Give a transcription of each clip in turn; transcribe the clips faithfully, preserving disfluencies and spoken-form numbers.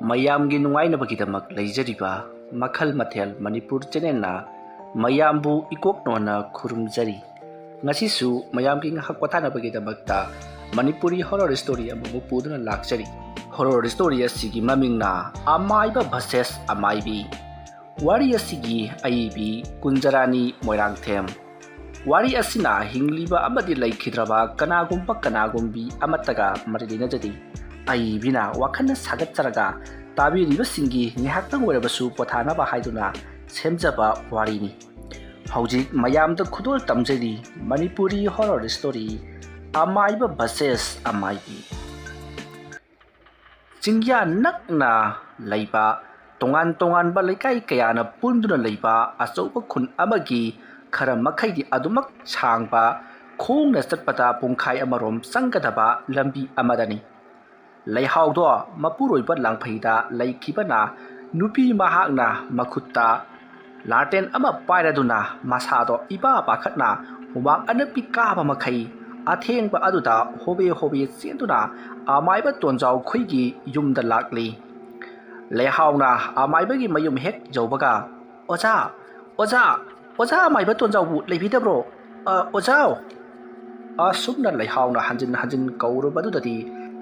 ꯃꯌꯥꯝꯒꯤ ꯅꯨꯡꯉꯥꯏꯅꯕꯒꯤꯗꯃꯛ ꯂꯩꯖꯔꯤꯕ ꯃꯈꯜ ꯃꯊꯦꯜ ꯃꯅꯤꯄꯨꯔ ꯆꯦꯅꯦꯜꯅ ꯃꯌꯥꯝꯕꯨ ꯏꯀꯣꯛ ꯅꯣꯟꯅ ꯈꯨꯔꯨꯝꯖꯔꯤ꯫ ꯉꯁꯤꯁꯨ ꯃꯌꯥꯝꯒꯤ ꯉꯥꯏꯍꯥꯛ ꯄꯣꯊꯥꯅꯕꯒꯤꯗꯃꯛꯇ ꯃꯅꯤꯄꯨꯔꯤ ꯍꯣꯔꯣꯔ ꯁ꯭ꯇꯣꯔꯤ ꯑꯃꯕꯨ ꯄꯨꯗꯨꯅ ꯂꯥꯛꯆꯔꯤ꯫ ꯍꯣꯔꯣꯔ ꯁ꯭ꯇꯣꯔꯤ ꯑꯁꯤꯒꯤ ꯃꯃꯤꯡꯅ ꯑꯃꯥꯏꯕ ꯚꯔꯁꯦꯁ ꯑꯃꯥꯏꯕꯤ꯫ ꯋꯥꯔꯤ ꯑꯁꯤꯒꯤ ꯑꯏꯕꯤ ꯀꯨꯟꯖꯔꯥꯅꯤ ꯃꯣꯏꯔꯥꯡꯊꯦꯝ꯫ ꯋꯥꯔꯤ ꯑꯁꯤꯅ ꯍꯤꯡꯂꯤꯕ ꯑꯃꯗꯤ ꯂꯩꯈꯤꯗ꯭ꯔꯕ ꯀꯅꯥꯒꯨꯝꯕ ꯀꯅꯥꯒꯨꯝꯕꯤ ꯑꯃꯠꯇꯒ ꯃꯔꯤ ꯂꯩꯅꯖꯗꯦ꯫ ꯑꯏꯕꯤꯅ ꯋꯥꯈꯜꯅ ꯁꯥꯒꯠꯆꯔꯒ ꯇꯥꯕꯤꯔꯤꯕꯁꯤꯡꯒꯤ ꯉꯥꯏꯍꯥꯛꯇꯪ ꯑꯣꯏꯔꯕꯁꯨ ꯄꯣꯊꯥꯅꯕ ꯍꯥꯏꯗꯨꯅ ꯁꯦꯝꯖꯕ ꯋꯥꯔꯤꯅꯤ꯫ ꯍꯧꯖꯤꯛ ꯃꯌꯥꯝꯗ ꯈꯨꯗꯣꯜ ꯇꯝꯖꯔꯤ ꯃꯅꯤꯄꯨꯔꯤ ꯍꯣꯔꯣꯔ ꯁ꯭ꯇꯣꯔꯤ ꯑꯃꯥꯏꯕ ꯚꯔꯁꯦꯁ ꯑꯃꯥꯏꯕꯤ꯫ ꯆꯤꯡꯌꯥ ꯅꯛꯅ ꯂꯩꯕ ꯇꯣꯉꯥꯟ ꯇꯣꯉꯥꯟꯕ ꯂꯩꯀꯥꯏ ꯀꯌꯥꯅ ꯄꯨꯟꯗꯨꯅ ꯂꯩꯕ ꯑꯆꯧꯕ ꯈꯨꯟ ꯑꯃꯒꯤ ꯈꯔ ꯃꯈꯩꯗꯤ ꯑꯗꯨꯃꯛ ꯁꯥꯡꯕ, ꯈꯣꯡꯅ ꯆꯠꯄꯗ ꯄꯨꯡꯈꯥꯏ ꯑꯃꯔꯣꯝ ꯆꯪꯒꯗꯕ ꯂꯝꯕꯤ ꯑꯃꯗꯅꯤ꯫ ꯂꯩꯍꯥꯎꯗꯣ ꯃꯄꯨꯔꯣꯏꯕ ꯂꯥꯡꯐꯩꯗ ꯂꯩꯈꯤꯕꯅ ꯅꯨꯄꯤ ꯃꯍꯥꯛꯅ ꯃꯈꯨꯠꯇ ꯂꯥꯇꯦꯟ ꯑꯃ ꯄꯥꯏꯔꯗꯨꯅ ꯃꯁꯥꯗꯣ ꯏꯄꯥ ꯄꯥꯈꯠꯅ ꯍꯨꯃꯥꯡ ꯑꯅꯞꯄꯤ ꯀꯥꯕ ꯃꯈꯩ ꯑꯊꯦꯡꯕ ꯑꯗꯨꯗ ꯍꯣꯕꯦ ꯍꯣꯕꯦ ꯆꯦꯟꯗꯨꯅ ꯑꯃꯥꯏꯕ ꯇꯣꯟꯖꯥꯎ ꯈꯨꯏꯒꯤ ꯌꯨꯝꯗ ꯂꯥꯛꯂꯤ꯫ ꯂꯩꯍꯥꯎꯅ ꯑꯃꯥꯏꯕꯒꯤ ꯃꯌꯨꯝ ꯍꯦꯛ ꯌꯧꯕꯒ, "ꯑꯣꯖꯥ, ꯑꯣꯖꯥ, ꯑꯣꯖꯥ ꯑꯃꯥꯏꯕ ꯇꯣꯟꯖꯥꯎꯕꯨ ꯂꯩꯕꯤꯗꯕ꯭ꯔꯣ? ꯑ, ꯑꯣꯖꯥ!" ꯑꯁꯨꯝꯅ ꯂꯩꯍꯥꯎꯅ ꯍꯟꯖꯤꯟ ꯍꯟꯖꯤꯟ ꯀꯧꯔꯨꯕꯗꯨꯗꯗꯤ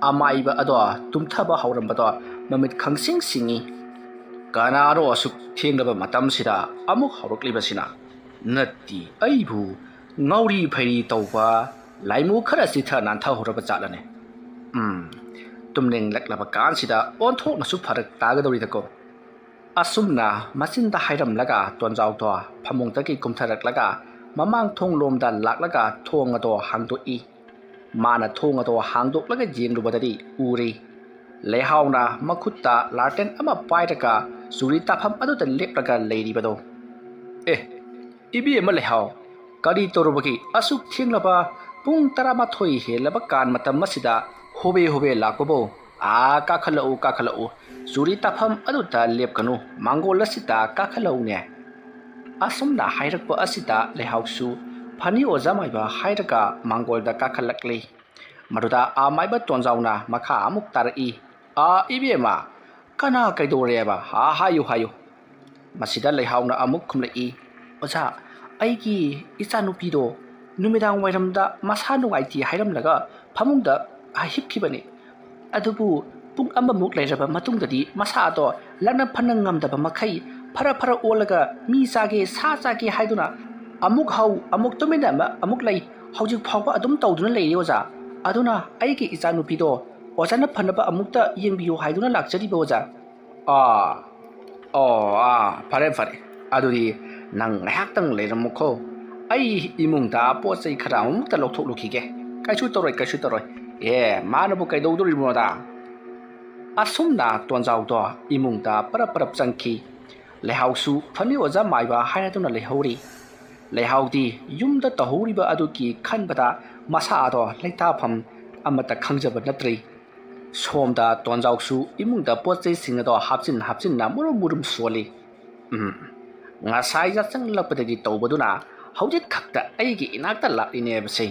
ꯑꯃꯥꯏꯕ ꯑꯗꯣ ꯇꯨꯝꯊꯕ ꯍꯧꯔꯝꯕꯗꯣ ꯃꯃꯤꯠ ꯈꯪꯁꯤꯡ ꯁꯤꯡꯉꯤ꯫ "ꯀꯅꯥꯅꯣ ꯑꯁꯨꯛ ꯊꯦꯡꯂꯕ ꯃꯇꯝꯁꯤꯗ ꯑꯃꯨꯛ ꯍꯧꯔꯛꯂꯤꯕꯁꯤꯅ? ꯅꯠꯇꯤ ꯑꯩꯕꯨ ꯉꯥꯎꯔꯤ ꯐꯩꯔꯤ ꯇꯧꯕ ꯂꯥꯏꯃꯨ ꯈꯔ ꯆꯤꯊ ꯅꯥꯟꯊꯍꯧꯔꯕ ꯖꯥꯠꯂꯅꯦ? ꯎꯝ, ꯇꯨꯝꯅꯤꯡꯂꯛꯂꯕ ꯀꯥꯟꯁꯤꯗ ꯑꯣꯟꯊꯣꯛꯅꯁꯨ ꯐꯔꯛ ꯇꯥꯒꯗꯧꯔꯤꯗꯀꯣ!" ꯑꯁꯨꯝꯅ ꯃꯆꯤꯟꯗ ꯍꯥꯏꯔꯝꯂꯒ ꯇꯣꯟꯖꯥꯎꯗꯣ ꯐꯃꯨꯡꯗꯒꯤ ꯀꯨꯝꯊꯔꯛꯂꯒ ꯃꯃꯥꯡ ꯊꯣꯡꯂꯣꯝꯗ ꯂꯥꯛꯂꯒ ꯊꯣꯡ ꯑꯗꯣ ꯍꯥꯡꯗꯣꯛꯏ꯫ ꯃꯥꯅ ꯊꯣꯡ ꯑꯗꯣ ꯍꯥꯡꯗꯣꯛꯂꯒ ꯌꯦꯡꯂꯨꯕꯗꯗꯤ ꯎꯔꯦ꯫ ꯂꯩꯍꯥꯎꯅ ꯃꯈꯨꯠꯇ ꯂꯥꯇꯦꯟ ꯑꯃ ꯄꯥꯏꯔꯒ ꯆꯨꯔꯤ ꯇꯥꯐꯝ ꯑꯗꯨꯗ ꯂꯦꯞꯂꯒ ꯂꯩꯔꯤꯕꯗꯣ꯫ "ꯑꯦ, ꯏꯕꯦꯝꯃ ꯂꯩꯍꯥꯎ, ꯀꯔꯤ ꯇꯧꯔꯨꯕꯒꯤ ꯑꯁꯨꯛ ꯊꯦꯡꯂꯕ ꯄꯨꯡ ꯇꯔꯥꯃꯥꯊꯣꯏ ꯍꯦꯜꯂꯕ ꯀꯥꯟ ꯃꯇꯝ ꯑꯁꯤꯗ ꯍꯣꯕꯦ ꯍꯣꯕꯦ ꯂꯥꯛꯄꯕꯨ? ꯑꯥ, ꯀꯥꯈꯠꯂꯛꯎ, ꯀꯥꯈꯠꯂꯛꯎ, ꯆꯨꯔꯤ ꯇꯥꯐꯝ ꯑꯗꯨꯗ ꯂꯦꯞꯀꯅꯨ, ꯃꯥꯡꯒꯣꯜ ꯑꯁꯤꯗ ꯀꯥꯈꯠꯂꯛꯎꯅꯦ!" ꯑꯁꯨꯝꯅ ꯍꯥꯏꯔꯛꯄ ꯑꯁꯤꯗ ꯂꯩꯍꯥꯎꯁꯨ "ꯐꯅꯤ ꯑꯣꯖꯥ ꯃꯥꯏꯕ" ꯍꯥꯏꯔꯒ ꯃꯥꯡꯒꯣꯜꯗ ꯀꯥꯈꯠꯂꯛꯂꯤ꯫ ꯃꯗꯨꯗ ꯑꯃꯥꯏꯕ ꯇꯣꯟꯖꯥꯎꯅ ꯃꯈꯥ ꯑꯃꯨꯛ ꯇꯥꯔꯛꯏ, "ꯑꯥ, ꯏꯕꯦꯝꯃ, "ꯀꯅꯥ ꯀꯩꯗꯧꯔꯦꯕ? ꯍꯥ, ꯍꯥꯏꯌꯨ, ꯍꯥꯏꯌꯨ꯫" ꯃꯁꯤꯗ ꯂꯩꯍꯥꯎꯅ ꯑꯃꯨꯛ ꯈꯨꯝꯂꯛꯏ, "ꯑꯣꯖꯥ, ꯑꯩꯒꯤ ꯏꯆꯥꯅꯨꯄꯤꯗꯣ ꯅꯨꯃꯤꯗꯥꯡ ꯋꯥꯏꯔꯝꯗ ꯃꯁꯥ ꯅꯨꯡꯉꯥꯏꯇꯦ ꯍꯥꯏꯔꯝꯂꯒ ꯐꯃꯨꯡꯗ ꯍꯤꯞꯈꯤꯕꯅꯤ꯫ ꯑꯗꯨꯕꯨ ꯄꯨꯡ ꯑꯃꯃꯨꯛ ꯂꯩꯔꯕ ꯃꯇꯨꯡꯗꯗꯤ ꯃꯁꯥꯗꯣ ꯂꯥꯛꯅ ꯐꯅ ꯉꯝꯗꯕ ꯃꯈꯩ ꯐꯔ ꯐꯔ ꯑꯣꯜꯂꯒ ꯃꯤ ꯆꯥꯒꯦ, ꯁꯥ ꯆꯥꯒꯦ ꯍꯥꯏꯗꯨꯅ ꯑꯃꯨꯛ ꯍꯧ, ꯑꯃꯨꯛ ꯇꯨꯃꯤꯟꯅ ꯑꯃ-, ꯑꯃꯨꯛ ꯂꯩ, ꯍꯧꯖꯤꯛ ꯐꯥꯎꯕ ꯑꯗꯨꯝ ꯇꯧꯗꯨꯅ ꯂꯩꯔꯤ ꯑꯣꯖꯥ꯫ ꯑꯗꯨꯅ ꯑꯩꯒꯤ ꯏꯆꯥꯅꯨꯄꯤꯗꯣ ꯑꯣꯖꯥꯅ ꯐꯅꯕ ꯑꯃꯨꯛꯇ ꯌꯦꯡꯕꯤꯌꯨ ꯍꯥꯏꯗꯨꯅ ꯂꯥꯛꯆꯔꯤꯕ ꯑꯣꯖꯥ꯫" "ꯑꯥ, ꯑꯣ, ꯑꯥ, ꯐꯔꯦ, ꯐꯔꯦ꯫ ꯑꯗꯨꯗꯤ ꯅꯪ ꯉꯥꯏꯍꯥꯛꯇꯪ ꯂꯩꯔꯝꯃꯨꯀꯣ꯫ ꯑꯩ ꯏꯃꯨꯡꯗ ꯄꯣꯠ ꯆꯩ ꯈꯔ ꯑꯃꯨꯛꯇ ꯂꯧꯊꯣꯛꯂꯨꯈꯤꯒꯦ꯫ ꯀꯩꯁꯨ ꯇꯧꯔꯣꯏ, ꯀꯩꯁꯨ ꯇꯧꯔꯣꯏ꯫ ꯑꯦ, ꯃꯥꯅꯕꯨ ꯀꯩꯗꯧꯗꯣꯔꯤꯕꯅꯣꯗ?" ꯑꯁꯨꯝꯅ ꯇꯣꯟꯖꯥꯎꯗꯣ ꯏꯃꯨꯡꯗ ꯄꯔꯞ ꯄꯔꯞ ꯆꯪꯈꯤ꯫ ꯂꯩꯍꯥꯎꯁꯨ "ꯐꯅꯤ ꯑꯣꯖꯥ ꯃꯥꯏꯕ" ꯍꯥꯏꯔꯗꯨꯅ ꯂꯩꯍꯧꯔꯤ꯫ ꯂꯩꯍꯥꯎꯗꯤ ꯌꯨꯝꯗ ꯇꯧꯍꯧꯔꯤꯕ ꯑꯗꯨꯒꯤ ꯈꯟꯕꯗ ꯃꯁꯥꯗꯣ ꯂꯩꯇꯥꯐꯝ ꯑꯃꯠꯇ ꯈꯪꯖꯕ ꯅꯠꯇ꯭ꯔꯤ꯫ ꯁꯣꯝꯗ ꯇꯣꯟꯖꯥꯎꯁꯨ ꯏꯃꯨꯡꯗ ꯄꯣꯠ ꯆꯩꯁꯤꯡ ꯑꯗꯣ ꯍꯥꯞꯆꯤꯟ ꯍꯥꯞꯆꯤꯟꯅ ꯃꯨꯔꯨꯝ ꯃꯨꯔꯨꯝ ꯁꯣꯜꯂꯤ꯫ "ꯎꯝ, ꯉꯁꯥꯏ ꯌꯥꯆꯪꯂꯛꯄꯗꯒꯤ ꯇꯧꯕꯗꯨꯅ ꯍꯧꯖꯤꯛ ꯈꯛꯇ ꯑꯩꯒꯤ ꯏꯅꯥꯛꯇ ꯂꯥꯛꯂꯤꯅꯦꯕꯁꯦ꯫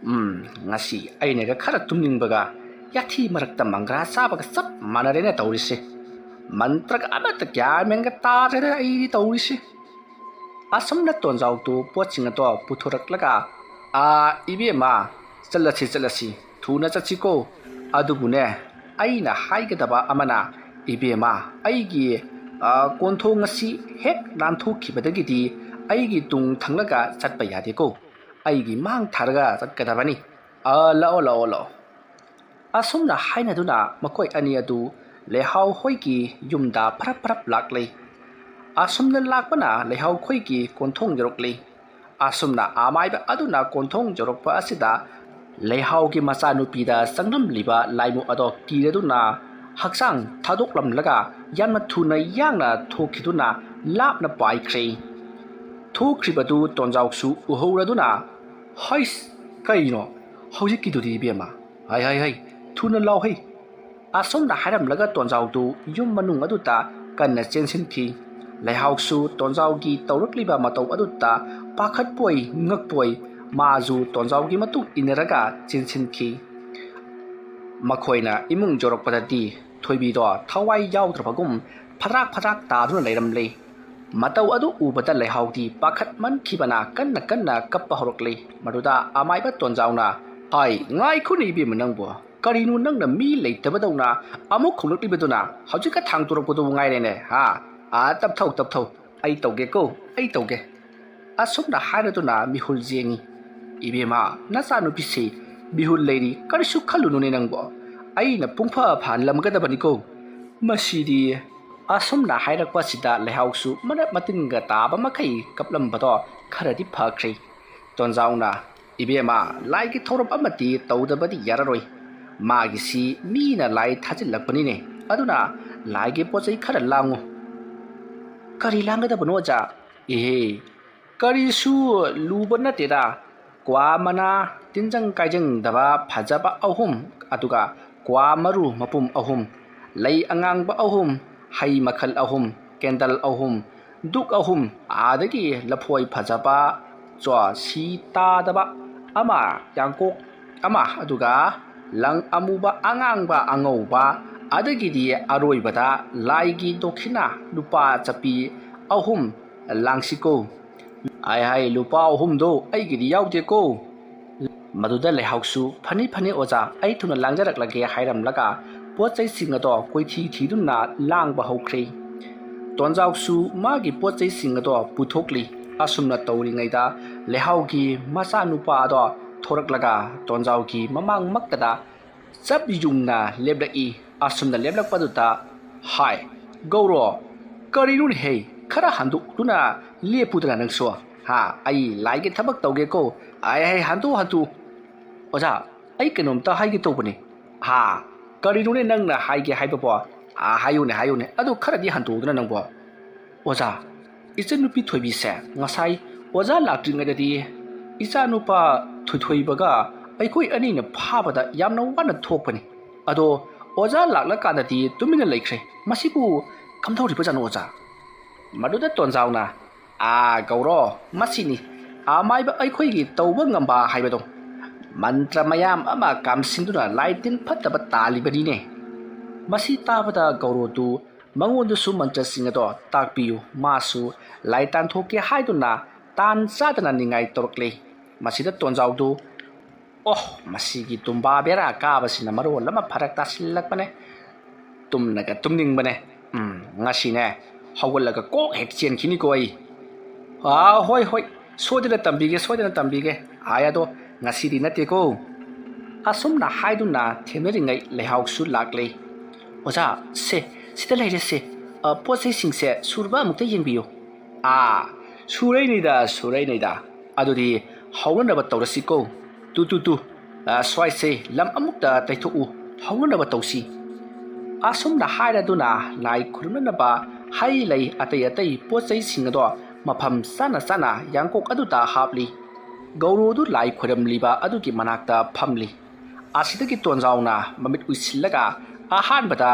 ꯎꯝ, ꯉꯁꯤ ꯑꯩꯅꯒ ꯈꯔ ꯇꯨꯝꯅꯤꯡꯕꯒ ꯌꯥꯊꯤ ꯃꯔꯛꯇ ꯃꯪꯒ꯭ꯔꯥ ꯆꯥꯕꯒ ꯆꯞ ꯃꯥꯟꯅꯔꯦꯅ ꯇꯧꯔꯤꯁꯦ꯫ ꯃꯟꯇ꯭ꯔꯒ ꯑꯃꯠꯇ ꯒ꯭ꯌꯥꯟ ꯃꯦꯟꯒ ꯇꯥꯗ꯭ꯔꯦꯗ ꯑꯩꯗꯤ ꯇꯧꯔꯤꯁꯦ꯫" ꯑꯁꯨꯝꯅ ꯇꯣꯟꯖꯥꯎꯗꯨ ꯄꯣꯠꯁꯤꯡ ꯑꯗꯣ ꯄꯨꯊꯣꯔꯛꯂꯒ, "ꯑꯥ, ꯏꯕꯦꯝꯃ, ꯆꯠꯂꯁꯤ, ꯆꯠꯂꯁꯤ, ꯊꯨꯅ ꯆꯠꯁꯤꯀꯣ꯫ ꯑꯗꯨꯕꯨꯅꯦ, ꯑꯩꯅ ꯍꯥꯏꯒꯗꯕ ꯑꯃꯅ, ꯏꯕꯦꯝꯃ, ꯑꯩꯒꯤ, ꯑꯥ, ꯀꯣꯟꯊꯣꯡ ꯑꯁꯤ ꯍꯦꯛ ꯂꯥꯟꯊꯣꯛꯈꯤꯕꯗꯒꯤꯗꯤ ꯑꯩꯒꯤ ꯇꯨꯡ ꯊꯪꯂꯒ ꯆꯠꯄ ꯌꯥꯗꯦꯀꯣ꯫ ꯑꯩꯒꯤ ꯃꯥꯡ ꯊꯥꯔꯒ ꯆꯠꯀꯗꯕꯅꯤ꯫ ꯑꯥ, ꯂꯥꯛꯑꯣ, ꯂꯥꯛꯑꯣ, ꯂꯥꯛꯑꯣ꯫" ꯑꯁꯨꯝꯅ ꯍꯥꯏꯅꯗꯨꯅ ꯃꯈꯣꯏ ꯑꯅꯤ ꯑꯗꯨ ꯂꯩꯍꯥꯎ ꯍꯣꯏꯒꯤ ꯌꯨꯝꯗ ꯐꯔꯞ ꯐꯔꯞ ꯂꯥꯛꯂꯤ꯫ ꯑꯁꯨꯝꯅ ꯂꯥꯛꯄꯅ ꯂꯩꯍꯥꯎ ꯈꯣꯏꯒꯤ ꯀꯣꯟꯊꯣꯡ ꯌꯧꯔꯛꯂꯤ꯫ ꯑꯁꯨꯝꯅ ꯑꯃꯥꯏꯕ ꯑꯗꯨꯅ ꯀꯣꯟꯊꯣꯡ ꯌꯧꯔꯛꯄ ꯑꯁꯤꯗ ꯂꯩꯍꯥꯎꯒꯤ ꯃꯆꯥꯅꯨꯄꯤꯗ ꯆꯪꯂꯝꯂꯤꯕ ꯂꯥꯏꯃꯨ ꯑꯗꯣ ꯀꯤꯔꯗꯨꯅ ꯍꯛꯆꯥꯡ ꯊꯥꯗꯣꯛꯂꯝꯂꯒ ꯌꯥꯝꯅ ꯊꯨꯅ ꯌꯥꯡꯅ ꯊꯣꯛꯈꯤꯗꯨꯅ ꯂꯥꯞꯅ ꯄꯥꯏꯈ꯭ꯔꯦ꯫ ꯊꯣꯛꯈ꯭ꯔꯤꯕꯗꯨ ꯇꯣꯟꯖꯥꯎꯁꯨ ꯎꯍꯧꯔꯗꯨꯅ, "ꯍꯩꯁ, ꯀꯩꯅꯣ ꯍꯧꯖꯤꯛꯀꯤꯗꯨꯗꯤ ꯏꯕꯦꯝꯃ? ꯍꯩ, ꯍꯩ, ꯍꯩ, ꯊꯨꯅ ꯂꯥꯎ ꯍꯩ!" ꯑꯁꯨꯝꯅ ꯍꯥꯏꯔꯝꯂꯒ ꯇꯣꯟꯖꯥꯎꯗꯨ ꯌꯨꯝ ꯃꯅꯨꯡ ꯑꯗꯨꯗ ꯀꯟꯅ ꯆꯦꯟꯁꯤꯟꯈꯤ꯫ ꯂꯩꯍꯥꯎꯁꯨ ꯇꯣꯟꯖꯥꯎꯒꯤ ꯇꯧꯔꯛꯂꯤꯕ ꯃꯇꯧ ꯑꯗꯨꯗ ꯄꯥꯈꯠꯄꯣꯏ ꯉꯛꯄꯣꯏ ꯃꯥꯁꯨ ꯇꯣꯟꯖꯥꯎꯒꯤ ꯃꯇꯨꯡ ꯏꯟꯅꯔꯒ ꯆꯦꯟꯁꯤꯟꯈꯤ꯫ ꯃꯈꯣꯏꯅ ꯏꯃꯨꯡ ꯌꯧꯔꯛꯄꯗꯗꯤ ꯊꯣꯏꯕꯤꯗꯣ ꯊꯋꯥꯏ ꯌꯥꯎꯗ꯭ꯔꯕꯒꯨꯝ ꯐꯗ꯭ꯔꯥꯛ ꯐꯗ꯭ꯔꯥꯛ ꯇꯥꯗꯨꯅ ꯂꯩꯔꯝꯂꯦ꯫ ꯃꯇꯧ ꯑꯗꯨ ꯎꯕꯗ ꯂꯩꯍꯥꯎꯗꯤ ꯄꯥꯈꯠꯃꯟꯈꯤꯕꯅ ꯀꯟꯅ ꯀꯟꯅ ꯀꯞꯄ ꯍꯧꯔꯛꯂꯦ꯫ ꯃꯗꯨꯗ ꯑꯃꯥꯏꯕ ꯇꯣꯟꯖꯥꯎꯅ, "ꯍꯥꯏ, ꯉꯥꯏꯈꯣꯅꯦ ꯏꯕꯦꯝꯃ ꯅꯪꯕꯨ, ꯀꯔꯤꯅꯣ ꯅꯪꯅ ꯃꯤ ꯂꯩꯇꯕꯗꯧꯅ ꯑꯃꯨꯛ ꯈꯣꯡꯂꯛꯂꯤꯕꯗꯨꯅ? ꯍꯧꯖꯤꯛꯀ ꯊꯥꯡ ꯇꯣꯔꯛꯄꯗꯨꯕꯨ ꯉꯥꯏꯔꯦꯅꯦ, ꯍꯥ? ꯑꯥ, ꯇꯞꯊꯧ, ꯇꯞꯊꯧ, ꯑꯩ ꯇꯧꯒꯦꯀꯣ, ꯑꯩ ꯇꯧꯒꯦ"꯫ ꯑꯁꯨꯝꯅ ꯍꯥꯏꯔꯗꯨꯅ ꯃꯤꯍꯨꯜ ꯌꯦꯡꯉꯤ꯫ "ꯏꯕꯦꯝꯃ, ꯅꯆꯥꯅꯨꯄꯤꯁꯤ ꯃꯤꯍꯨꯜ ꯂꯩꯔꯤ, ꯀꯔꯤꯁꯨ ꯈꯜꯂꯨꯅꯨꯅꯦ ꯅꯪꯕꯣ꯫ ꯑꯩꯅ ꯄꯨꯡꯐ ꯐꯍꯜꯂꯝꯒꯗꯕꯅꯤꯀꯣ꯫ ꯃꯁꯤꯗꯤ"꯫ ꯑꯁꯨꯝꯅ ꯍꯥꯏꯔꯛꯄꯁꯤꯗ ꯂꯩꯍꯥꯎꯁꯨ ꯃꯔꯛ ꯃꯇꯤꯟꯒ ꯇꯥꯕ ꯃꯈꯩ ꯀꯞꯂꯝꯕꯗꯣ ꯈꯔꯗꯤ ꯐꯈ꯭ꯔꯦ꯫ ꯇꯣꯟꯖꯥꯎꯅ, "ꯏꯕꯦꯝꯃ, ꯂꯥꯏꯒꯤ ꯊꯧꯔꯝ ꯑꯃꯗꯤ ꯇꯧꯗꯕꯗꯤ ꯌꯥꯔꯔꯣꯏ꯫ ꯃꯥꯒꯤꯁꯤ ꯃꯤꯅ ꯂꯥꯏ ꯊꯥꯖꯤꯜꯂꯛꯄꯅꯤꯅꯦ꯫ ꯑꯗꯨꯅ ꯂꯥꯏꯒꯤ ꯄꯣꯠ ꯆꯩ ꯈꯔ ꯂꯥꯡꯉꯨ"꯫ "ꯀꯔꯤ ꯂꯥꯡꯒꯗꯕꯅꯣ, ꯑꯣꯖꯥ?" "ꯏꯍꯦ, ꯀꯔꯤꯁꯨ ꯂꯨꯕ ꯅꯠꯇꯦꯗ꯫ ꯀ꯭ꯋꯥ ꯃꯅꯥ ꯇꯤꯟꯖꯪ ꯀꯥꯏꯖꯪꯗꯕ ꯐꯖꯕ ꯑꯍꯨꯝ, ꯑꯗꯨꯒ ꯀ꯭ꯋꯥ ꯃꯔꯨ ꯃꯄꯨꯝ ꯑꯍꯨꯝ, ꯂꯩ ꯑꯉꯥꯡꯕ ꯑꯍꯨꯝ, ꯍꯩ ꯃꯈꯜ ꯑꯍꯨꯝ, ꯀꯦꯟꯗꯜ ꯑꯍꯨꯝ, ꯗꯨꯛ ꯑꯍꯨꯝ, ꯑꯗꯒꯤ ꯂꯐꯣꯏ ꯐꯖꯕ, ꯆꯣ ꯁꯤ ꯇꯥꯗꯕ ꯑꯃ, ꯌꯥꯡꯀꯣꯛ ꯑꯃ, ꯑꯗꯨꯒ ꯂꯪ ꯑꯃꯨꯕ, ꯑꯉꯥꯡꯕ, ꯑꯉꯧꯕ, ꯑꯗꯒꯤꯗꯤ ꯑꯔꯣꯏꯕꯗ ꯂꯥꯏꯒꯤ ꯗꯣꯈꯤꯅꯥ ꯂꯨꯄꯥ ꯆꯄꯤ ꯑꯍꯨꯝ ꯂꯥꯡꯁꯤꯀꯣ"꯫ "ꯍꯥꯏ ꯍꯥꯏ, ꯂꯨꯄꯥ ꯑꯍꯨꯝꯗꯣ ꯑꯩꯒꯤꯗꯤ ꯌꯥꯎꯗꯦꯀꯣ"꯫ ꯃꯗꯨꯗ ꯂꯩꯍꯥꯎꯁꯨ, "ꯐꯅꯤ ꯐꯅꯤ ꯑꯣꯖꯥ, ꯑꯩ ꯊꯨꯅ ꯂꯥꯡꯖꯔꯛꯂꯒꯦ" ꯍꯥꯏꯔꯝꯂꯒ ꯄꯣꯠ ꯆꯩꯁꯤꯡ ꯑꯗꯣ ꯀꯣꯏꯊꯤ ꯊꯤꯗꯨꯅ ꯂꯥꯡꯕ ꯍꯧꯈ꯭ꯔꯦ꯫ ꯇꯣꯟꯖꯥꯎꯁꯨ ꯃꯥꯒꯤ ꯄꯣꯠ ꯆꯩꯁꯤꯡ ꯑꯗꯣ ꯄꯨꯊꯣꯛꯂꯤ꯫ ꯑꯁꯨꯝꯅ ꯇꯧꯔꯤꯉꯩꯗ ꯂꯩꯍꯥꯎꯒꯤ ꯃꯆꯥꯅꯨꯄꯥ ꯑꯗꯣ ꯊꯣꯔꯛꯂꯒ ꯇꯣꯟꯖꯥꯎꯒꯤ ꯃꯃꯥꯡꯃꯛꯇꯗ ꯆꯞ ꯌꯨꯡꯅ ꯂꯦꯞꯂꯛꯏ꯫ ꯑꯁꯨꯝꯅ ꯂꯦꯞꯂꯛꯄꯗꯨꯗ, "ꯍꯥꯏ, ꯒꯧꯔꯣ, ꯀꯔꯤꯅꯣꯅꯦꯍꯦ? ꯈꯔ ꯍꯟꯗꯣꯛꯇꯨꯅ ꯂꯦꯞꯄꯨꯗꯅ ꯅꯪꯁꯨ꯫ ꯍꯥ, ꯑꯩ ꯂꯥꯏꯒꯤ ꯊꯕꯛ ꯇꯧꯒꯦꯀꯣ꯫ ꯑꯩ, ꯑꯩ, ꯍꯟꯗꯣꯛ, ꯍꯟꯗꯣꯛ꯫ ꯑꯣꯖꯥ, ꯑꯩ ꯀꯩꯅꯣꯝꯇ ꯍꯥꯏꯒꯦ ꯇꯧꯕꯅꯤ"꯫ "ꯍꯥ, ꯀꯔꯤꯅꯣꯅꯦ ꯅꯪꯅ ꯍꯥꯏꯒꯦ ꯍꯥꯏꯕꯕꯣ? ꯑꯥ, ꯍꯥꯏꯌꯨꯅꯦ, ꯍꯥꯏꯌꯨꯅꯦ꯫ ꯑꯗꯨ ꯈꯔꯗꯤ ꯍꯟꯗꯣꯛꯎꯗꯅ ꯅꯪꯕꯣ"꯫ "ꯑꯣꯖꯥ, ꯏꯆꯟꯅꯨꯄꯤ ꯊꯣꯏꯕꯤꯁꯦ ꯉꯁꯥꯏ ꯑꯣꯖꯥ ꯂꯥꯛꯇ꯭ꯔꯤꯉꯩꯗꯗꯤ ꯏꯆꯥꯅꯨꯄꯥ ꯊꯣꯏꯊꯣꯏꯕꯒ ꯑꯩꯈꯣꯏ ꯑꯅꯤꯅ ꯐꯥꯕꯗ ꯌꯥꯝꯅ ꯋꯥꯅ ꯊꯣꯛꯄꯅꯤ꯫ ꯑꯗꯣ ꯑꯣꯖꯥ ꯂꯥꯛꯂꯀꯥꯟꯗꯗꯤ ꯇꯨꯃꯤꯟꯅ ꯂꯩꯈ꯭ꯔꯦ꯫ ꯃꯁꯤꯕꯨ ꯀꯝꯗꯧꯔꯤꯕꯖꯥꯠꯅꯣ ꯑꯣꯖꯥ?" ꯃꯗꯨꯗ ꯇꯣꯟꯖꯥꯎꯅ, "ꯑꯥ, ꯒꯧꯔꯣ, ꯃꯁꯤꯅꯤ ꯑꯃꯥꯏꯕ ꯑꯩꯈꯣꯏꯒꯤ ꯇꯧꯕ ꯉꯝꯕ ꯍꯥꯏꯕꯗꯣ꯫ ꯃꯟꯇ꯭ꯔ ꯃꯌꯥꯝ ꯑꯃ ꯀꯥꯝꯁꯤꯟꯗꯨꯅ ꯂꯥꯏ ꯇꯤꯟ ꯐꯠꯇꯕ ꯇꯥꯜꯂꯤꯕꯅꯤꯅꯦ"꯫ ꯃꯁꯤ ꯇꯥꯕꯗ ꯒꯧꯔꯣꯗꯨ ꯃꯉꯣꯟꯗꯁꯨ ꯃꯟꯇ꯭ꯔꯁꯤꯡ ꯑꯗꯣ ꯇꯥꯛꯄꯤꯌꯨ, ꯃꯥꯁꯨ ꯂꯥꯏ ꯇꯥꯟꯊꯣꯛꯀꯦ ꯍꯥꯏꯗꯨꯅ ꯇꯥꯟ ꯆꯥꯗꯅ ꯅꯤꯡꯉꯥꯏ ꯇꯧꯔꯛꯂꯤ꯫ ꯃꯁꯤꯗ ꯇꯣꯟꯖꯥꯎꯗꯨ, "ꯑꯣꯍ, ꯃꯁꯤꯒꯤ ꯇꯨꯝꯕꯥ ꯕꯦꯔꯥ ꯀꯥꯕꯁꯤꯅ ꯃꯔꯣꯜ ꯑꯃ ꯐꯔꯛ ꯇꯥꯁꯤꯜꯂꯛꯄꯅꯦ꯫ ꯇꯨꯝꯅꯒ ꯇꯨꯝꯅꯤꯡꯕꯅꯦ꯫ ꯎꯝ, ꯉꯁꯤꯅꯦ ꯍꯧꯒꯠꯂꯒ ꯀꯣꯛ ꯍꯦꯛ ꯆꯦꯟꯈꯤꯅꯤꯀꯣ ꯑꯩ꯫ ꯑꯥ, ꯍꯣꯏ, ꯍꯣꯏ, ꯁꯣꯏꯗꯅ ꯇꯝꯕꯤꯒꯦ, ꯁꯣꯏꯗꯅ ꯇꯝꯕꯤꯒꯦ꯫ ꯑꯥꯏ ꯑꯗꯣ ꯉꯁꯤꯗꯤ ꯅꯠꯇꯦꯀꯣ"꯫ ꯑꯁꯨꯝꯅ ꯍꯥꯏꯗꯨꯅ ꯊꯦꯝꯅꯔꯤꯉꯩ ꯂꯩꯍꯥꯎꯁꯨ ꯂꯥꯛꯂꯦ꯫ "ꯑꯣꯖꯥ, ꯁꯦ, ꯁꯤꯗ ꯂꯩꯔꯦ ꯁꯦ꯫ ꯑ, ꯄꯣꯠ ꯆꯩꯁꯤꯡꯁꯦ ꯁꯨꯔꯕ ꯑꯃꯨꯛꯇ ꯌꯦꯡꯕꯤꯌꯨ"꯫ "ꯑꯥ, ꯁꯨꯔꯩꯅꯤꯗ, ꯁꯨꯔꯩꯅꯤꯗ꯫ ꯑꯗꯨꯗꯤ ꯍꯧꯅꯅꯕ ꯇꯧꯔꯁꯤꯀꯣ꯫ ꯇꯨ, ꯇꯨ, ꯇꯨ, ꯑ, ꯁ꯭ꯋꯥꯏꯁꯦ ꯂꯝ ꯑꯃꯨꯛꯇ ꯇꯩꯊꯣꯛꯎ, ꯍꯧꯅꯅꯕ ꯇꯧꯁꯤ"꯫ ꯑꯁꯨꯝꯅ ꯍꯥꯏꯔꯗꯨꯅ ꯂꯥꯏ ꯈꯨꯔꯨꯝꯅꯅꯕ ꯍꯩ ꯂꯩ ꯑꯇꯩ ꯑꯇꯩ ꯄꯣꯠ ꯆꯩꯁꯤꯡ ꯑꯗꯣ ꯃꯐꯝ ꯆꯥꯅ ꯆꯥꯅ ꯌꯥꯡꯀꯣꯛ ꯑꯗꯨꯗ ꯍꯥꯞꯂꯤ꯫ ꯒꯧꯔꯣꯗꯨ ꯂꯥꯏ ꯈꯨꯔꯨꯝꯂꯤꯕ ꯑꯗꯨꯒꯤ ꯃꯅꯥꯛꯇ ꯐꯝꯂꯤ꯫ ꯑꯁꯤꯗꯒꯤ ꯇꯣꯟꯖꯥꯎꯅ ꯃꯃꯤꯠ ꯎꯏꯁꯤꯜꯂꯒ ꯑꯍꯥꯟꯕꯗ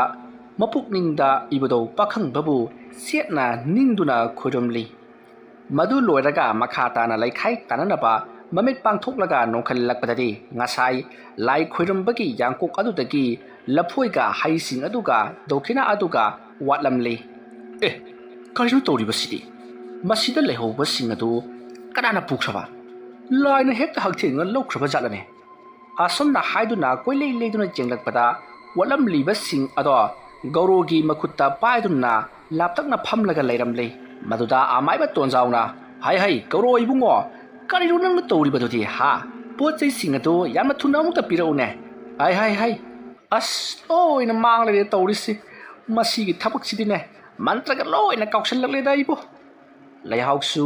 ꯃꯄꯨꯛꯅꯤꯡꯗ ꯏꯕꯨꯙꯧ ꯄꯥꯈꯪꯕꯕꯨ ꯆꯦꯠꯅ ꯅꯤꯡꯗꯨꯅ ꯈꯨꯔꯨꯝꯂꯤ꯫ ꯃꯗꯨ ꯂꯣꯏꯔꯒ ꯃꯈꯥ ꯇꯥꯅ ꯂꯩꯈꯥꯏ ꯇꯥꯅꯅꯕ ꯃꯃꯤꯠ ꯄꯥꯡꯊꯣꯛꯂꯒ ꯅꯣꯡꯈꯠꯂꯛꯄꯗꯗꯤ ꯉꯁꯥꯏ ꯂꯥꯏ ꯈꯣꯏꯔꯝꯕꯒꯤ ꯌꯥꯡꯀꯣꯛ ꯑꯗꯨꯗꯒꯤ ꯂꯐꯣꯏꯒ ꯍꯩꯁꯤꯡ ꯑꯗꯨꯒ ꯗꯣꯈꯤꯅꯥ ꯑꯗꯨꯒ ꯋꯥꯠꯂꯝꯂꯤ꯫ "ꯑꯦ, ꯀꯔꯤꯅꯣ ꯇꯧꯔꯤꯕꯁꯤꯗꯤ? ꯃꯁꯤꯗ ꯂꯩꯍꯧꯕꯁꯤꯡ ꯑꯗꯨ ꯀꯅꯥꯅ ꯄꯨꯈ꯭ꯔꯕ? ꯂꯥꯏꯅ ꯍꯦꯛꯇ ꯍꯛꯊꯦꯡꯅ ꯂꯧꯈ꯭ꯔꯕ ꯖꯥꯠꯂꯅꯦ?" ꯑꯁꯨꯝꯅ ꯍꯥꯏꯗꯨꯅ ꯀꯣꯏꯂꯩ ꯂꯩꯗꯨꯅ ꯌꯦꯡꯂꯛꯄꯗ ꯋꯥꯠꯂꯝꯂꯤꯕꯁꯤꯡ ꯑꯗꯣ ꯒꯧꯔꯣꯒꯤ ꯃꯈꯨꯠꯇ ꯄꯥꯏꯗꯨꯅ ꯂꯥꯞꯇꯛꯅ ꯐꯝꯂꯒ ꯂꯩꯔꯝꯂꯦ꯫ ꯃꯗꯨꯗ ꯑꯃꯥꯏꯕ ꯇꯣꯟꯖꯥꯎꯅ, "ꯍꯥꯏ ꯍꯥꯏ, ꯒꯧꯔꯣ ꯏꯕꯨꯡꯉꯣ, ꯀꯔꯤꯅꯣ ꯅꯪꯅ ꯇꯧꯔꯤꯕꯗꯨꯗꯤ, ꯍꯥ? ꯄꯣꯠ ꯆꯩꯁꯤꯡ ꯑꯗꯨ ꯌꯥꯝꯅ ꯊꯨꯅ ꯑꯃꯨꯛꯇ ꯄꯤꯔꯛꯎꯅꯦ꯫ ꯍꯥꯏ ꯍꯥꯏ ꯍꯥꯏ, ꯑꯁ, ꯂꯣꯏꯅ ꯃꯥꯡꯂꯦ ꯇꯧꯔꯤꯁꯤ꯫ ꯃꯁꯤꯒꯤ ꯊꯕꯛꯁꯤꯗꯤꯅꯦ, ꯃꯟꯇ꯭ꯔꯒ ꯂꯣꯏꯅ ꯀꯥꯎꯁꯜꯂꯛꯂꯦꯗ ꯑꯩꯕꯨ"꯫ ꯂꯩꯍꯥꯎꯁꯨ,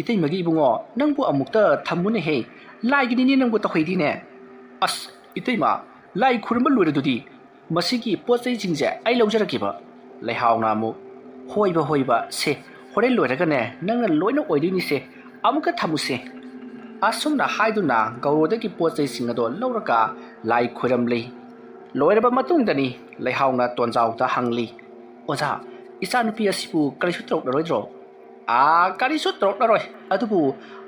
"ꯏꯇꯩꯃꯒꯤ ꯏꯕꯨꯡꯉꯣ, ꯅꯪꯕꯨ ꯑꯃꯨꯛꯇ ꯊꯝꯃꯨꯅꯦꯍꯦ, ꯂꯥꯏꯒꯤꯅꯤꯅꯦ ꯅꯪꯕꯨ ꯇꯧꯍꯩꯗꯤꯅꯦ"꯫ "ꯑꯁ, ꯏꯇꯩꯃ, ꯂꯥꯏ ꯈꯨꯔꯨꯝꯕ ꯂꯣꯏꯔꯗꯨꯗꯤ, ꯃꯁꯤꯒꯤ ꯄꯣꯠ ꯆꯩꯁꯤꯡꯁꯦ ꯑꯩ ꯂꯧꯖꯔꯒꯦꯕ"꯫ ꯂꯩꯍꯥꯎꯅ ꯑꯃꯨꯛ, "ꯍꯣꯏꯕ, ꯍꯣꯏꯕ, ꯁꯦ, ꯍꯣꯔꯦꯟ ꯂꯣꯏꯔꯒꯅꯦ ꯅꯪꯅ ꯂꯣꯏꯅ ꯑꯣꯏꯗꯣꯏꯅꯤꯁꯦ, ꯑꯃꯨꯛꯀ ꯊꯝꯃꯨꯁꯦ"꯫ ꯑꯁꯨꯝꯅ ꯍꯥꯏꯗꯨꯅ ꯒꯧꯔꯣꯗꯒꯤ ꯄꯣꯠ ꯆꯩꯁꯤꯡ ꯑꯗꯣ ꯂꯧꯔꯒ ꯂꯥꯏ ꯈꯣꯏꯔꯝꯂꯤ꯫ ꯂꯣꯏꯔꯕ ꯃꯇꯨꯡꯗꯅꯤ ꯂꯩꯍꯥꯎꯅ ꯇꯣꯟꯖꯥꯎꯗ ꯍꯪꯂꯤ, "ꯑꯣꯖꯥ, ꯏꯆꯥꯅꯨꯄꯤ ꯑꯁꯤꯕꯨ ꯀꯔꯤꯁꯨ ꯇꯧꯔꯛꯂꯔꯣꯏꯗ꯭ꯔꯣ?" "ꯑꯥ, ꯀꯔꯤꯁꯨ ꯇꯧꯔꯛꯂꯔꯣꯏ, ꯑꯗꯨꯕꯨ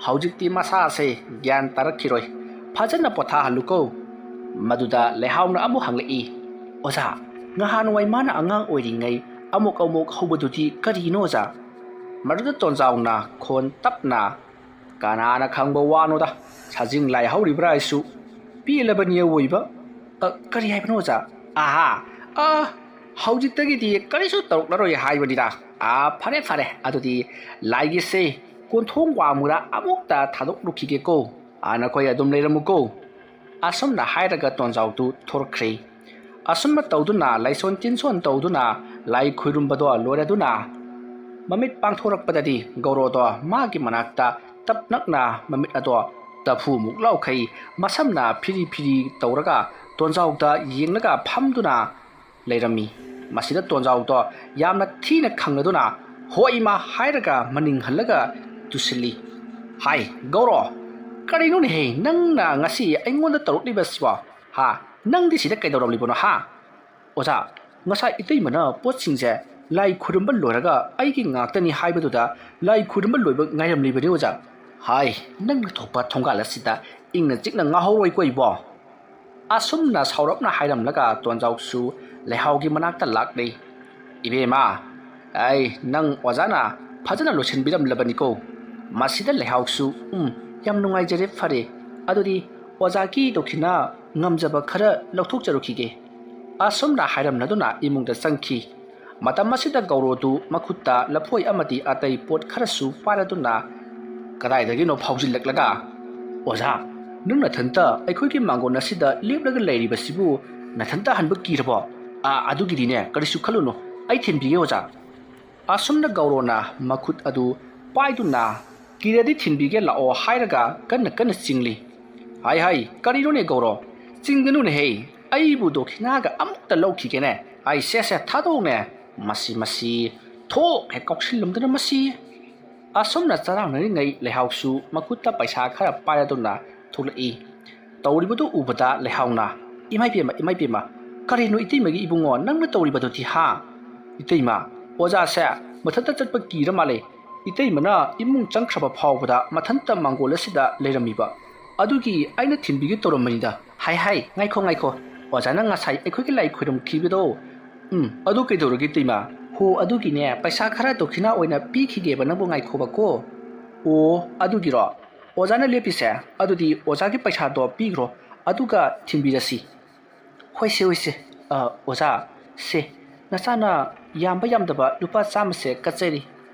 ꯍꯧꯖꯤꯛꯇꯤ ꯃꯁꯥꯁꯦ ꯒ꯭ꯌꯥꯟ ꯇꯥꯔꯛꯈꯤꯔꯣꯏ, ꯐꯖꯅ ꯄꯣꯊꯥꯍꯜꯂꯨꯀꯣ"꯫ ꯃꯗꯨꯗ ꯂꯩꯍꯥꯎꯅ ꯑꯃꯨꯛ ꯍꯪꯂꯛꯏ, "ꯑꯣꯖꯥ, ꯉꯍꯥꯟꯋꯥꯏ ꯃꯥꯅ ꯑꯉꯥꯡ ꯑꯣꯏꯔꯤꯉꯩ ꯑꯃꯨꯛ ꯑꯃꯨꯛ ꯍꯧꯕꯗꯨꯗꯤ ꯀꯔꯤꯅꯣ ꯑꯣꯖꯥ? ꯃꯗꯨꯗ ꯇꯣꯟꯖꯥꯎꯅ ꯈꯣꯟ ꯇꯞꯅ, "ꯀꯅꯥꯅ ꯈꯪꯕ ꯋꯥꯅꯣꯗ, ꯁꯖꯤꯡ ꯂꯥꯏ ꯍꯧꯔꯤꯕ꯭ꯔꯥ ꯍꯥꯏꯁꯨ ꯄꯦꯜꯂꯕꯅꯤ ꯑꯋꯣꯏꯕ꯫ ꯑ, ꯀꯔꯤ ꯍꯥꯏꯕꯅꯣ ꯑꯣꯖꯥ? ꯑꯍꯥ, ꯑ, ꯍꯧꯖꯤꯛꯇꯒꯤꯗꯤ ꯀꯔꯤꯁꯨ ꯇꯧꯔꯛꯂꯔꯣꯏ ꯍꯥꯏꯕꯅꯤꯗ꯫ ꯑ, ꯐꯔꯦ ꯐꯔꯦ, ꯑꯗꯨꯗꯤ ꯂꯥꯏꯒꯤꯁꯦ ꯀꯣꯟꯊꯣꯡ ꯋꯥꯡꯃꯗ ꯑꯃꯨꯛꯇ ꯊꯥꯗꯣꯛꯂꯨꯈꯤꯒꯦꯀꯣ꯫ ꯑ, ꯅꯈꯣꯏ ꯑꯗꯨꯝ ꯂꯩꯔꯝꯃꯨꯀꯣ"꯫ ꯑꯁꯨꯝꯅ ꯍꯥꯏꯔꯒ ꯇꯣꯟꯖꯥꯎꯗꯨ ꯊꯣꯔꯛꯈ꯭ꯔꯦ꯫ ꯑꯁꯨꯝꯅ ꯇꯧꯗꯨꯅ ꯂꯥꯏꯁꯣꯟ ꯇꯤꯟꯁꯣꯟ ꯇꯧꯗꯨꯅ ꯂꯥꯏ ꯈꯨꯔꯨꯝꯕꯗꯣ ꯂꯣꯏꯔꯗꯨꯅ ꯃꯃꯤꯠ ꯄꯥꯡꯊꯣꯔꯛꯄꯗꯗꯤ ꯒꯧꯔꯣꯗꯣ ꯃꯥꯒꯤ ꯃꯅꯥꯛꯇ ꯇꯞ ꯅꯛꯅ ꯃꯃꯤꯠ ꯑꯗꯣ ꯇꯐꯨꯃꯨꯛ ꯂꯥꯎꯈꯩ ꯃꯁꯝꯅ ꯐꯤꯔꯤ ꯐꯤꯔꯤ ꯇꯧꯔꯒ ꯇꯣꯟꯖꯥꯎꯗ ꯌꯦꯡꯂꯒ ꯐꯝꯗꯨꯅ ꯂꯩꯔꯝꯃꯤ꯫ ꯃꯁꯤꯗ ꯇꯣꯟꯖꯥꯎꯗꯣ ꯌꯥꯝꯅ ꯊꯤꯅ ꯈꯪꯂꯗꯨꯅ "ꯍꯣꯏ ꯏꯃꯥ" ꯍꯥꯏꯔꯒ ꯃꯅꯤꯡ ꯍꯜꯂꯒ ꯇꯨꯁꯤꯜꯂꯤ꯫ "ꯍꯥꯏ, ꯒꯧꯔꯣ, ꯀꯔꯤꯅꯣꯅꯦꯍꯦ ꯅꯪꯅ ꯉꯁꯤ ꯑꯩꯉꯣꯟꯗ ꯇꯧꯔꯛꯂꯤꯕꯁꯤꯕꯣ? ꯍꯥ? ꯅꯪꯗꯤ ꯁꯤꯗ ꯀꯩꯗꯧꯔꯝꯂꯤꯕꯅꯣ ꯍꯥ?" "ꯑꯣꯖꯥ, ꯉꯁꯥꯏ ꯏꯇꯩꯃꯅ ꯄꯣꯠꯁꯤꯡꯁꯦ ꯂꯥꯏ ꯈꯨꯔꯨꯝꯕ ꯂꯣꯏꯔꯒ ꯑꯩꯒꯤ ꯉꯥꯛꯇꯅꯤ ꯍꯥꯏꯕꯗꯨꯗ ꯂꯥꯏ ꯈꯨꯔꯨꯝꯕ ꯂꯣꯏꯕ ꯉꯥꯏꯔꯝꯂꯤꯕꯅꯤ ꯑꯣꯖꯥ"꯫ "ꯍꯥꯏ, ꯅꯪꯅ ꯊꯣꯛꯄ ꯊꯣꯡꯒꯥꯜ ꯑꯁꯤꯗ ꯏꯪꯅ ꯆꯤꯛꯅ ꯉꯥꯍꯧꯔꯣꯏꯀꯣ ꯏꯕꯣ"꯫ ꯑꯁꯨꯝꯅ ꯁꯥꯎꯔꯞꯅ ꯍꯥꯏꯔꯝꯂꯒ ꯇꯣꯟꯖꯥꯎꯁꯨ ꯂꯩꯍꯥꯎꯒꯤ ꯃꯅꯥꯛꯇ ꯂꯥꯛꯂꯦ꯫ "ꯏꯕꯦꯝꯃ, ꯑꯩ ꯅꯪ ꯑꯣꯖꯥꯅ ꯐꯖꯅ ꯂꯣꯏꯁꯤꯟꯕꯤꯔꯝꯂꯕꯅꯤꯀꯣ"꯫ ꯃꯁꯤꯗ ꯂꯩꯍꯥꯎꯁꯨ, "ꯎꯝ, ꯌꯥꯝ ꯅꯨꯡꯉꯥꯏꯖꯔꯦ, ꯐꯔꯦ꯫ ꯑꯗꯨꯗꯤ ꯑꯣꯖꯥꯒꯤ ꯗꯣꯈꯤꯅꯥ ꯉꯝꯖꯕ ꯈꯔ ꯂꯧꯊꯣꯛꯆꯔꯨꯈꯤꯒꯦ"꯫ ꯑꯁꯨꯝꯅ ꯍꯥꯏꯔꯝꯂꯗꯨꯅ ꯏꯃꯨꯡꯗ ꯆꯪꯈꯤ꯫ ꯃꯇꯝ ꯑꯁꯤꯗ ꯒꯧꯔꯣꯗꯨ ꯃꯈꯨꯠꯇ ꯂꯐꯣꯏ ꯑꯃꯗꯤ ꯑꯇꯩ ꯄꯣꯠ ꯈꯔꯁꯨ ꯄꯥꯏꯔꯗꯨꯅ ꯀꯗꯥꯏꯗꯒꯤꯅꯣ ꯐꯥꯎꯖꯤꯜꯂꯛꯂꯒ, "ꯑꯣꯖꯥ, ꯅꯪ ꯅꯊꯟꯇ ꯑꯩꯈꯣꯏꯒꯤ ꯃꯥꯡꯒꯣꯟ ꯑꯁꯤꯗ ꯂꯦꯞꯂꯒ ꯂꯩꯔꯤꯕꯁꯤꯕꯨ ꯅꯊꯟꯇ ꯍꯟꯕ ꯀꯤꯔꯕꯣ? ꯑꯥ, ꯑꯗꯨꯒꯤꯗꯤꯅꯦ, ꯀꯔꯤꯁꯨ ꯈꯜꯂꯨꯅꯨ, ꯑꯩ ꯊꯤꯟꯕꯤꯒꯦ ꯑꯣꯖꯥ"꯫ ꯑꯁꯨꯝꯅ ꯒꯧꯔꯣꯅ ꯃꯈꯨꯠ ꯑꯗꯨ ꯄꯥꯏꯗꯨꯅ "ꯀꯤꯔꯗꯤ ꯊꯤꯟꯕꯤꯒꯦ ꯂꯥꯛꯑꯣ" ꯍꯥꯏꯔꯒ ꯀꯟꯅ ꯀꯟꯅ ꯆꯤꯡꯂꯤ꯫ "ꯍꯥꯏ ꯍꯥꯏ, ꯀꯔꯤꯅꯣꯅꯦ ꯒꯧꯔꯣ? ꯆꯤꯡꯒꯅꯨꯅꯦꯍꯦ, ꯑꯩꯕꯨ ꯗꯣꯈꯤꯅꯥꯒ ꯑꯃꯨꯛꯇ ꯂꯧꯈꯤꯒꯦꯅꯦ꯫ ꯑꯩ ꯁꯦ ꯁꯦ ꯊꯥꯗꯣꯛꯎꯅꯦ꯫ ꯃꯁꯤ, ꯃꯁꯤ, ꯊꯣꯛ ꯍꯦꯛ ꯀꯥꯎꯁꯤꯜꯂꯝꯗꯅ ꯃꯁꯤ"꯫ ꯑꯁꯨꯝꯅ ꯆꯔꯥꯡꯅꯔꯤꯉꯩ ꯂꯩꯍꯥꯎꯁꯨ ꯃꯈꯨꯠꯇ ꯄꯩꯁꯥ ꯈꯔ ꯄꯥꯏꯔꯗꯨꯅ ꯊꯣꯛꯂꯛꯏ꯫ ꯇꯧꯔꯤꯕꯗꯨ ꯎꯕꯗ ꯂꯩꯍꯥꯎꯅ, "ꯏꯃꯥꯏ ꯄꯦꯝꯃ, ꯏꯃꯥꯏ ꯄꯦꯝꯃ, ꯀꯔꯤꯅꯣ ꯏꯇꯩꯃꯒꯤ ꯏꯕꯨꯡꯉꯣ ꯅꯪꯅ ꯇꯧꯔꯤꯕꯗꯨꯗꯤ ꯍꯥ? ꯏꯇꯩꯃ, ꯑꯣꯖꯥꯁꯦ ꯃꯊꯟꯇ ꯆꯠꯄ ꯀꯤꯔ ꯃꯥꯜꯂꯦ꯫ ꯏꯇꯩꯃꯅ ꯏꯃꯨꯡ ꯆꯪꯈ꯭ꯔꯕ ꯐꯥꯎꯕꯗ ꯃꯊꯟꯇ ꯃꯥꯡꯒꯣꯜ ꯑꯁꯤꯗ ꯂꯩꯔꯝꯃꯤꯕ꯫ ꯑꯗꯨꯒꯤ ꯑꯩꯅ ꯊꯤꯟꯕꯤꯒꯦ ꯇꯧꯔꯝꯕꯅꯤꯗ"꯫ "ꯍꯥꯏ ꯍꯥꯏ, ꯉꯥꯏꯈꯣ ꯉꯥꯏꯈꯣ, ꯑꯣꯖꯥꯅ ꯉꯁꯥꯏ ꯑꯩꯈꯣꯏꯒꯤ ꯂꯥꯏ ꯈꯣꯏꯔꯝꯈꯤꯕꯗꯣ꯫ ꯎꯝ, ꯑꯗꯨ ꯀꯩꯗꯧꯔꯒꯦ ꯇꯩꯃ? ꯍꯣ, ꯑꯗꯨꯒꯤꯅꯦ, ꯄꯩꯁꯥ ꯈꯔ ꯗꯣꯈꯤꯅꯥ ꯑꯣꯏꯅ ꯄꯤꯈꯤꯒꯦꯕ, ꯅꯪꯕꯨ ꯉꯥꯏꯈꯣꯕꯀꯣ꯫ ꯑꯣ, ꯑꯗꯨꯒꯤꯔꯣ? ꯑꯣꯖꯥꯅ ꯂꯦꯞꯄꯤꯁꯦ? ꯑꯗꯨꯗꯤ ꯑꯣꯖꯥꯒꯤ ꯄꯩꯁꯥꯗꯣ ꯄꯤꯈ꯭ꯔꯣ, ꯑꯗꯨꯒ ꯊꯤꯟꯕꯤꯔꯁꯤ꯫ ꯍꯣꯏꯁꯦ, ꯍꯣꯏꯁꯦ꯫ ꯑ, ꯑꯣꯖꯥ, ꯁꯦ, ꯅꯆꯥꯅ ꯌꯥꯝꯕ ꯌꯥꯝꯗꯕ ꯂꯨꯄꯥ ꯆꯥꯝꯃꯁꯦ ꯀꯠꯆꯔꯤ꯫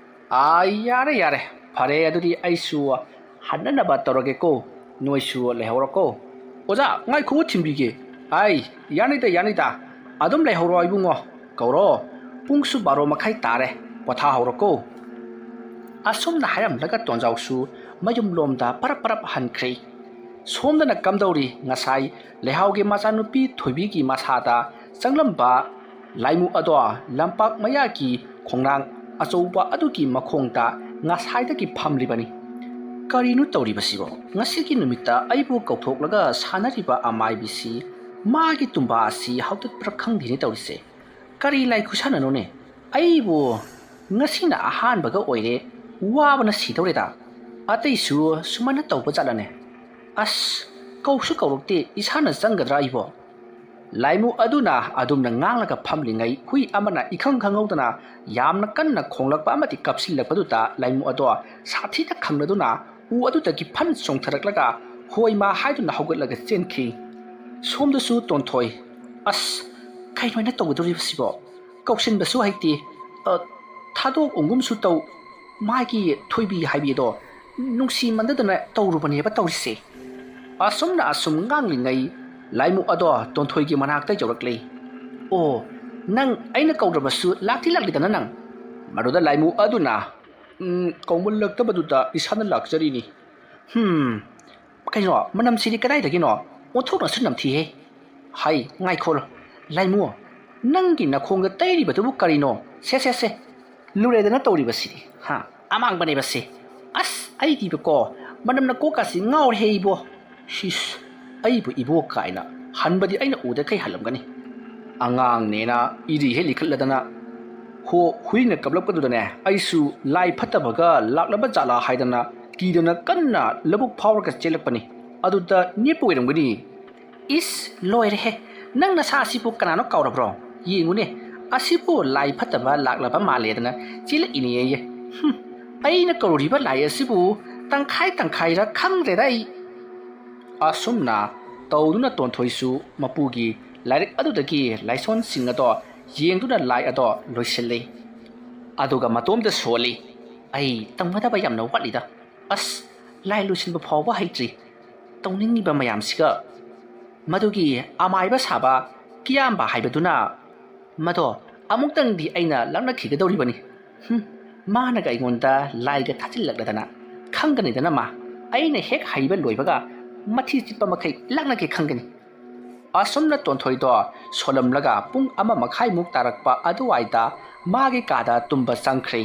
ꯑꯥ, ꯌꯥꯔꯦ, ꯌꯥꯔꯦ꯫ ꯐꯔꯦ, ꯑꯗꯨꯗꯤ ꯑꯩꯁꯨ ꯍꯟꯅꯅꯕ ꯇꯧꯔꯒꯦꯀꯣ꯫ ꯅꯣꯏꯁꯨ ꯂꯩꯍꯧꯔꯣꯀꯣ꯫ ꯑꯣꯖꯥ, ꯉꯥꯏꯈꯣ, ꯊꯤꯟꯕꯤꯒꯦ꯫ ꯑꯥꯏ, ꯌꯥꯅꯤꯗ, ꯌꯥꯅꯤꯗ꯫ ꯑꯗꯨꯝ ꯂꯩꯍꯧꯔꯣ ꯏꯕꯨꯡꯉꯣ꯫ ꯀꯧꯔꯣ꯫ ꯄꯨꯡꯁꯨ ꯕꯥꯔꯣ ꯃꯈꯥꯏ ꯇꯥꯔꯦ꯫ ꯄꯣꯊꯥꯍꯧꯔꯣꯀꯣ꯫ ꯑꯁꯨꯝꯅ ꯍꯥꯏꯔꯝꯂꯒ ꯇꯣꯟꯖꯥꯎꯁꯨ ꯃꯌꯨꯝꯂꯣꯝꯗ ꯄꯔꯞ ꯄꯔꯞ ꯍꯟꯈ꯭ꯔꯦ꯫ ꯁꯣꯝꯗꯅ ꯀꯝꯗꯧꯔꯤ? ꯉꯁꯥꯏ ꯂꯩꯍꯥꯎꯒꯤ ꯃꯆꯥꯅꯨꯄꯤ ꯊꯣꯏꯕꯤꯒꯤ ꯃꯁꯥꯗ ꯆꯪꯂꯝꯕ ꯂꯥꯏꯃꯨ ꯑꯗꯣ ꯂꯝꯄꯥꯛ ꯃꯌꯥꯒꯤ ꯈꯣꯡꯅꯥꯡ ꯑꯆꯧꯕ ꯑꯗꯨꯒꯤ ꯃꯈꯣꯡꯗ ꯉꯁꯥꯏꯗꯒꯤ ꯐꯝꯂꯤꯕꯅꯤ꯫ ꯀꯔꯤꯅꯣ ꯇꯧꯔꯤꯕꯁꯤꯕꯣ? ꯉꯁꯤꯒꯤ ꯅꯨꯃꯤꯠꯇ ꯑꯩꯕꯨ ꯀꯧꯊꯣꯛꯂꯒ ꯁꯥꯟꯅꯔꯤꯕ ꯑꯃꯥꯏꯕꯤꯁꯤ ꯃꯥꯒꯤ ꯇꯨꯝꯕꯥ ꯑꯁꯤ ꯍꯧꯒꯠꯄ꯭ꯔꯥ ꯈꯪꯗꯦꯅꯦ ꯇꯧꯔꯤꯁꯦ꯫ ꯀꯔꯤ ꯂꯥꯏ ꯈꯨꯁꯥꯟꯅꯅꯣꯅꯦ? ꯑꯩꯕꯨ ꯉꯁꯤꯅ ꯑꯍꯥꯟꯕꯒ ꯑꯣꯏꯔꯦ, ꯋꯥꯕꯅ ꯁꯤꯗꯧꯔꯦꯗ꯫ ꯑꯇꯩꯁꯨ ꯁꯨꯃꯥꯏꯅ ꯇꯧꯕ ꯖꯥꯠꯂꯅꯦ? ꯑꯁ, ꯀꯧꯁꯨ ꯀꯧꯔꯛꯇꯦ, ꯏꯁꯥꯅ ꯆꯪꯒꯗ꯭ꯔꯥ ꯑꯩꯕꯣ? ꯂꯥꯏꯃꯨ ꯑꯗꯨꯅ ꯑꯗꯨꯝꯅ ꯉꯥꯡꯂꯒ ꯐꯝꯂꯤꯉꯩ ꯍꯨꯏ ꯑꯃꯅ ꯏꯈꯪ ꯈꯪꯍꯧꯗꯅ ꯌꯥꯝꯅ ꯀꯟꯅ ꯈꯣꯡꯂꯛꯄ ꯑꯃꯗꯤ ꯀꯞꯁꯤꯜꯂꯛꯄꯗꯨꯗ ꯂꯥꯏꯃꯨ ꯑꯗꯣ ꯁꯥꯊꯤꯅ ꯈꯪꯅꯗꯨꯅ ꯎ ꯑꯗꯨꯗꯒꯤ ꯐꯟ ꯆꯣꯡꯊꯔꯛꯂꯒ ꯍꯣꯏ ꯃꯥ ꯍꯥꯏꯗꯨꯅ ꯍꯧꯒꯠꯂꯒ ꯆꯦꯟꯈꯤ꯫ ꯁꯣꯝꯗꯁꯨ ꯇꯣꯟꯊꯣꯏ, ꯑꯁ, ꯀꯩꯅꯣ ꯑꯩꯅ ꯇꯧꯒꯗꯧꯔꯤꯕꯁꯤꯕꯣ? ꯀꯧꯁꯤꯟꯕꯁꯨ ꯍꯩꯇꯦ, ꯑ, ꯊꯥꯗꯣꯛ ꯑꯣꯡꯒꯨꯝꯁꯨ ꯇꯧ, ꯃꯥꯒꯤ ꯊꯣꯏꯕꯤ ꯍꯥꯏꯕꯤꯗꯣ ꯅꯨꯡꯁꯤꯃꯟꯗꯗꯅ ꯇꯧꯔꯨꯕꯅꯦꯕ ꯇꯧꯔꯤꯁꯦ꯫ ꯑꯁꯨꯝꯅ ꯑꯁꯨꯝ ꯉꯥꯡꯂꯤꯉꯩ ꯂꯥꯏꯃꯨ ꯑꯗꯣ ꯇꯣꯟꯊꯣꯏꯒꯤ ꯃꯅꯥꯛꯇ ꯌꯧꯔꯛꯂꯦ꯫ ꯑꯣ, ꯅꯪ ꯑꯩꯅ ꯀꯧꯔꯕꯁꯨ ꯂꯥꯛꯇꯤ ꯂꯥꯛꯂꯤꯗꯅ ꯅꯪ? ꯃꯗꯨꯗ ꯂꯥꯏꯃꯨ ꯑꯗꯨꯅ, "ꯎꯝ, ꯀꯧꯃꯜꯂꯛꯇꯕꯗꯨꯗ ꯏꯁꯥꯅ ꯂꯥꯛꯆꯔꯤꯅꯤ꯫ ꯍꯨꯝ, ꯀꯩꯅꯣ, ꯃꯅꯝꯁꯤꯗꯤ ꯀꯗꯥꯏꯗꯒꯤꯅꯣ? ꯑꯣꯟꯊꯣꯛꯅꯁꯨ ꯅꯝꯊꯤꯍꯦ꯫ ꯍꯩ, ꯉꯥꯏꯈꯣ, ꯂꯥꯏꯃꯨ, ꯅꯪꯒꯤ ꯅꯈꯣꯡꯗ ꯇꯩꯔꯤꯕꯗꯨꯕꯨ ꯀꯔꯤꯅꯣ? ꯁꯦ, ꯁꯦ, ꯁꯦ, ꯂꯨꯔꯦꯗꯅ ꯇꯧꯔꯤꯕꯁꯤꯗꯤ, ꯍꯥ? ꯑꯃꯥꯡꯕꯅꯦꯕꯁꯦ꯫ ꯑꯁ, ꯑꯩꯗꯤꯕꯀꯣ, ꯃꯅꯝꯅ ꯀꯣꯛꯀꯥꯁꯤ ꯉꯥꯎꯔꯦꯍꯦ ꯏꯕꯣ꯫ ꯁꯤꯁ, ꯑꯩꯕꯨ ꯏꯕꯣ ꯀꯥꯏꯅ ꯍꯟꯕꯗꯤ ꯑꯩꯅ ꯎꯗ ꯀꯩ ꯍꯜꯂꯝꯒꯅꯤ? ꯑꯉꯥꯡꯅꯦꯅ ꯏꯔꯤ ꯍꯦꯛ ꯂꯤꯈꯠꯂꯗꯅ꯫ ꯍꯣ, ꯍꯨꯏꯅ ꯀꯞꯂꯛꯄꯗꯨꯗꯅꯦ, ꯑꯩꯁꯨ ꯂꯥꯏ ꯐꯠꯇꯕꯒ ꯂꯥꯛꯂꯕ ꯖꯥꯠꯂꯥ ꯍꯥꯏꯗꯅ ꯀꯤꯗꯅ ꯀꯟꯅ ꯂꯧꯕꯨꯛ ꯐꯥꯎꯔꯒ ꯆꯦꯜꯂꯛꯄꯅꯤ꯫ ꯑꯗꯨꯗ ꯅꯦꯞꯄ ꯑꯣꯏꯔꯝꯒꯅꯤ꯫ ꯏꯁ, ꯂꯣꯏꯔꯦꯍꯦ, "ꯅꯪ ꯅꯁꯥ ꯑꯁꯤꯕꯨ ꯀꯅꯥꯅꯣ ꯀꯥꯎꯔꯕ꯭ꯔꯣ? ꯌꯦꯡꯉꯨꯅꯦ, ꯑꯁꯤꯕꯨ ꯂꯥꯏ ꯐꯠꯇꯕ ꯂꯥꯛꯂꯕ ꯃꯥꯜꯂꯦꯗꯅ ꯆꯦꯜꯂꯛꯏꯅꯦꯌꯦ꯫ ꯍꯨꯝ, ꯑꯩꯅ ꯀꯧꯔꯤꯕ ꯂꯥꯏ ꯑꯁꯤꯕꯨ ꯇꯪꯈꯥꯏ ꯇꯪꯈꯥꯏꯔ ꯈꯪꯗ꯭ꯔꯦꯗ ꯑꯩ"꯫ ꯑꯁꯨꯝꯅ ꯇꯧꯗꯨꯅ ꯇꯣꯟꯊꯣꯏꯁꯨ ꯃꯄꯨꯒꯤ ꯂꯥꯏꯔꯤꯛ ꯑꯗꯨꯗꯒꯤ ꯂꯥꯏꯁꯣꯟꯁꯤꯡ ꯑꯗꯣ ꯌꯦꯡꯗꯨꯅ ꯂꯥꯏ ꯑꯗꯣ ꯂꯣꯏꯁꯤꯜꯂꯤ꯫ ꯑꯗꯨꯒ ꯃꯇꯣꯝꯇ ꯁꯣꯜꯂꯤ, "ꯑꯩ ꯇꯝꯒꯗꯕ ꯌꯥꯝꯅ ꯋꯥꯠꯂꯤꯗ꯫ ꯑꯁ, ꯂꯥꯏ ꯂꯣꯏꯁꯤꯟꯕ ꯐꯥꯎꯕ ꯍꯩꯇ꯭ꯔꯤ꯫ ꯇꯧꯅꯤꯡꯉꯤꯕ ꯃꯌꯥꯝꯁꯤꯒ"꯫ ꯃꯗꯨꯒꯤ ꯑꯃꯥꯏꯕ ꯁꯥꯕ ꯀꯤꯌꯥꯝꯕ ꯍꯥꯏꯕꯗꯨꯅ, "ꯃꯗꯣ ꯑꯃꯨꯛꯇꯪꯗꯤ ꯑꯩꯅ ꯂꯛꯅꯈꯤꯒꯗꯧꯔꯤꯕꯅꯤ꯫ ꯍꯨꯝ, ꯃꯥꯅꯒ ꯑꯩꯉꯣꯟꯗ ꯂꯥꯏꯒ ꯊꯥꯖꯤꯜꯂꯛꯂꯗꯅ꯫ ꯈꯪꯒꯅꯤꯗꯅ ꯃꯥ, ꯑꯩꯅ ꯍꯦꯛ ꯍꯩꯕ ꯂꯣꯏꯕꯒ ꯃꯊꯤ ꯆꯤꯠꯄ ꯃꯈꯩ ꯂꯛꯅꯒꯦ ꯈꯪꯒꯅꯤ"꯫ ꯑꯁꯨꯝꯅ ꯇꯣꯟꯊꯣꯏꯗꯣ ꯁꯣꯜꯂꯝꯂꯒ ꯄꯨꯡ ꯑꯃ ꯃꯈꯥꯏꯃꯨꯛ ꯇꯥꯔꯛꯄ ꯑꯗꯨꯋꯥꯏꯗ ꯃꯥꯒꯤ ꯀꯥꯗ ꯇꯨꯝꯕ ꯆꯪꯈ꯭ꯔꯦ꯫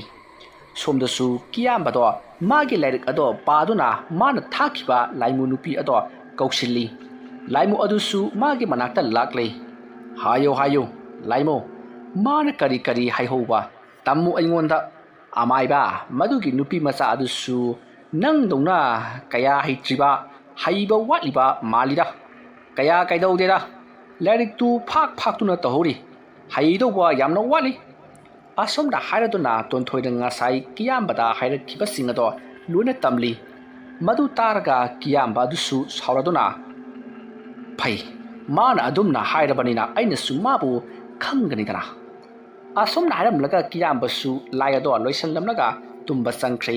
ꯁꯣꯝꯗꯁꯨ ꯀꯤꯌꯥꯝꯕꯗꯣ ꯃꯥꯒꯤ ꯂꯥꯏꯔꯤꯛ ꯑꯗꯣ ꯄꯥꯗꯨꯅ ꯃꯥꯅ ꯊꯥꯈꯤꯕ ꯂꯥꯏꯃꯨ ꯅꯨꯄꯤ ꯑꯗꯣ ꯀꯧꯁꯤꯜꯂꯤ꯫ ꯂꯥꯏꯃꯨ ꯑꯗꯨꯁꯨ ꯃꯥꯒꯤ ꯃꯅꯥꯛꯇ ꯂꯥꯛꯂꯦ꯫ "ꯍꯥꯏꯌꯨ, ꯍꯥꯏꯌꯨ, ꯂꯥꯏꯃꯨ, ꯃꯥꯅ ꯀꯔꯤ ꯀꯔꯤ ꯍꯥꯏꯍꯧꯕ ꯇꯝꯃꯨ ꯑꯩꯉꯣꯟꯗ꯫ ꯑꯃꯥꯏꯕ, ꯃꯗꯨꯒꯤ ꯅꯨꯄꯤ ꯃꯆꯥ ꯑꯗꯨꯁꯨ ꯅꯪꯗꯧꯅ ꯀꯌꯥ ꯍꯩꯇ꯭ꯔꯤꯕ, ꯍꯩꯕ ꯋꯥꯠꯂꯤꯕ ꯃꯥꯜꯂꯤꯗ꯫ ꯀꯌꯥ ꯀꯩꯗꯧꯗꯦꯗ, ꯂꯥꯏꯔꯤꯛꯇꯨ ꯐꯥꯛ ꯐꯥꯛꯇꯨꯅ ꯇꯧꯍꯧꯔꯤ꯫ ꯍꯩꯗꯧꯕ ꯌꯥꯝꯅ ꯋꯥꯠꯂꯤ"꯫ ꯑꯁꯨꯝꯅ ꯍꯥꯏꯔꯗꯨꯅ ꯇꯣꯟꯊꯣꯏꯅ ꯉꯁꯥꯏ ꯀꯤꯌꯥꯝꯕꯗ ꯍꯥꯏꯔꯛꯈꯤꯕꯁꯤꯡ ꯑꯗꯣ ꯂꯣꯏꯅ ꯇꯝꯂꯤ꯫ ꯃꯗꯨ ꯇꯥꯔꯒ ꯀꯤꯌꯥꯝꯕ ꯑꯗꯨꯁꯨ ꯁꯥꯎꯔꯗꯨꯅ, "ꯐꯩ, ꯃꯥꯅ ꯑꯗꯨꯝꯅ ꯍꯥꯏꯔꯕꯅꯤꯅ ꯑꯩꯅꯁꯨ ꯃꯥꯕꯨ ꯈꯪꯒꯅꯤꯗꯅ"꯫ ꯑꯁꯨꯝꯅ ꯍꯥꯏꯔꯝꯂꯒ ꯀꯤꯌꯥꯝꯕꯁꯨ ꯂꯥꯏ ꯑꯗꯣ ꯂꯣꯏꯁꯤꯜꯂꯝꯂꯒ ꯇꯨꯝꯕ ꯆꯪꯈ꯭ꯔꯦ꯫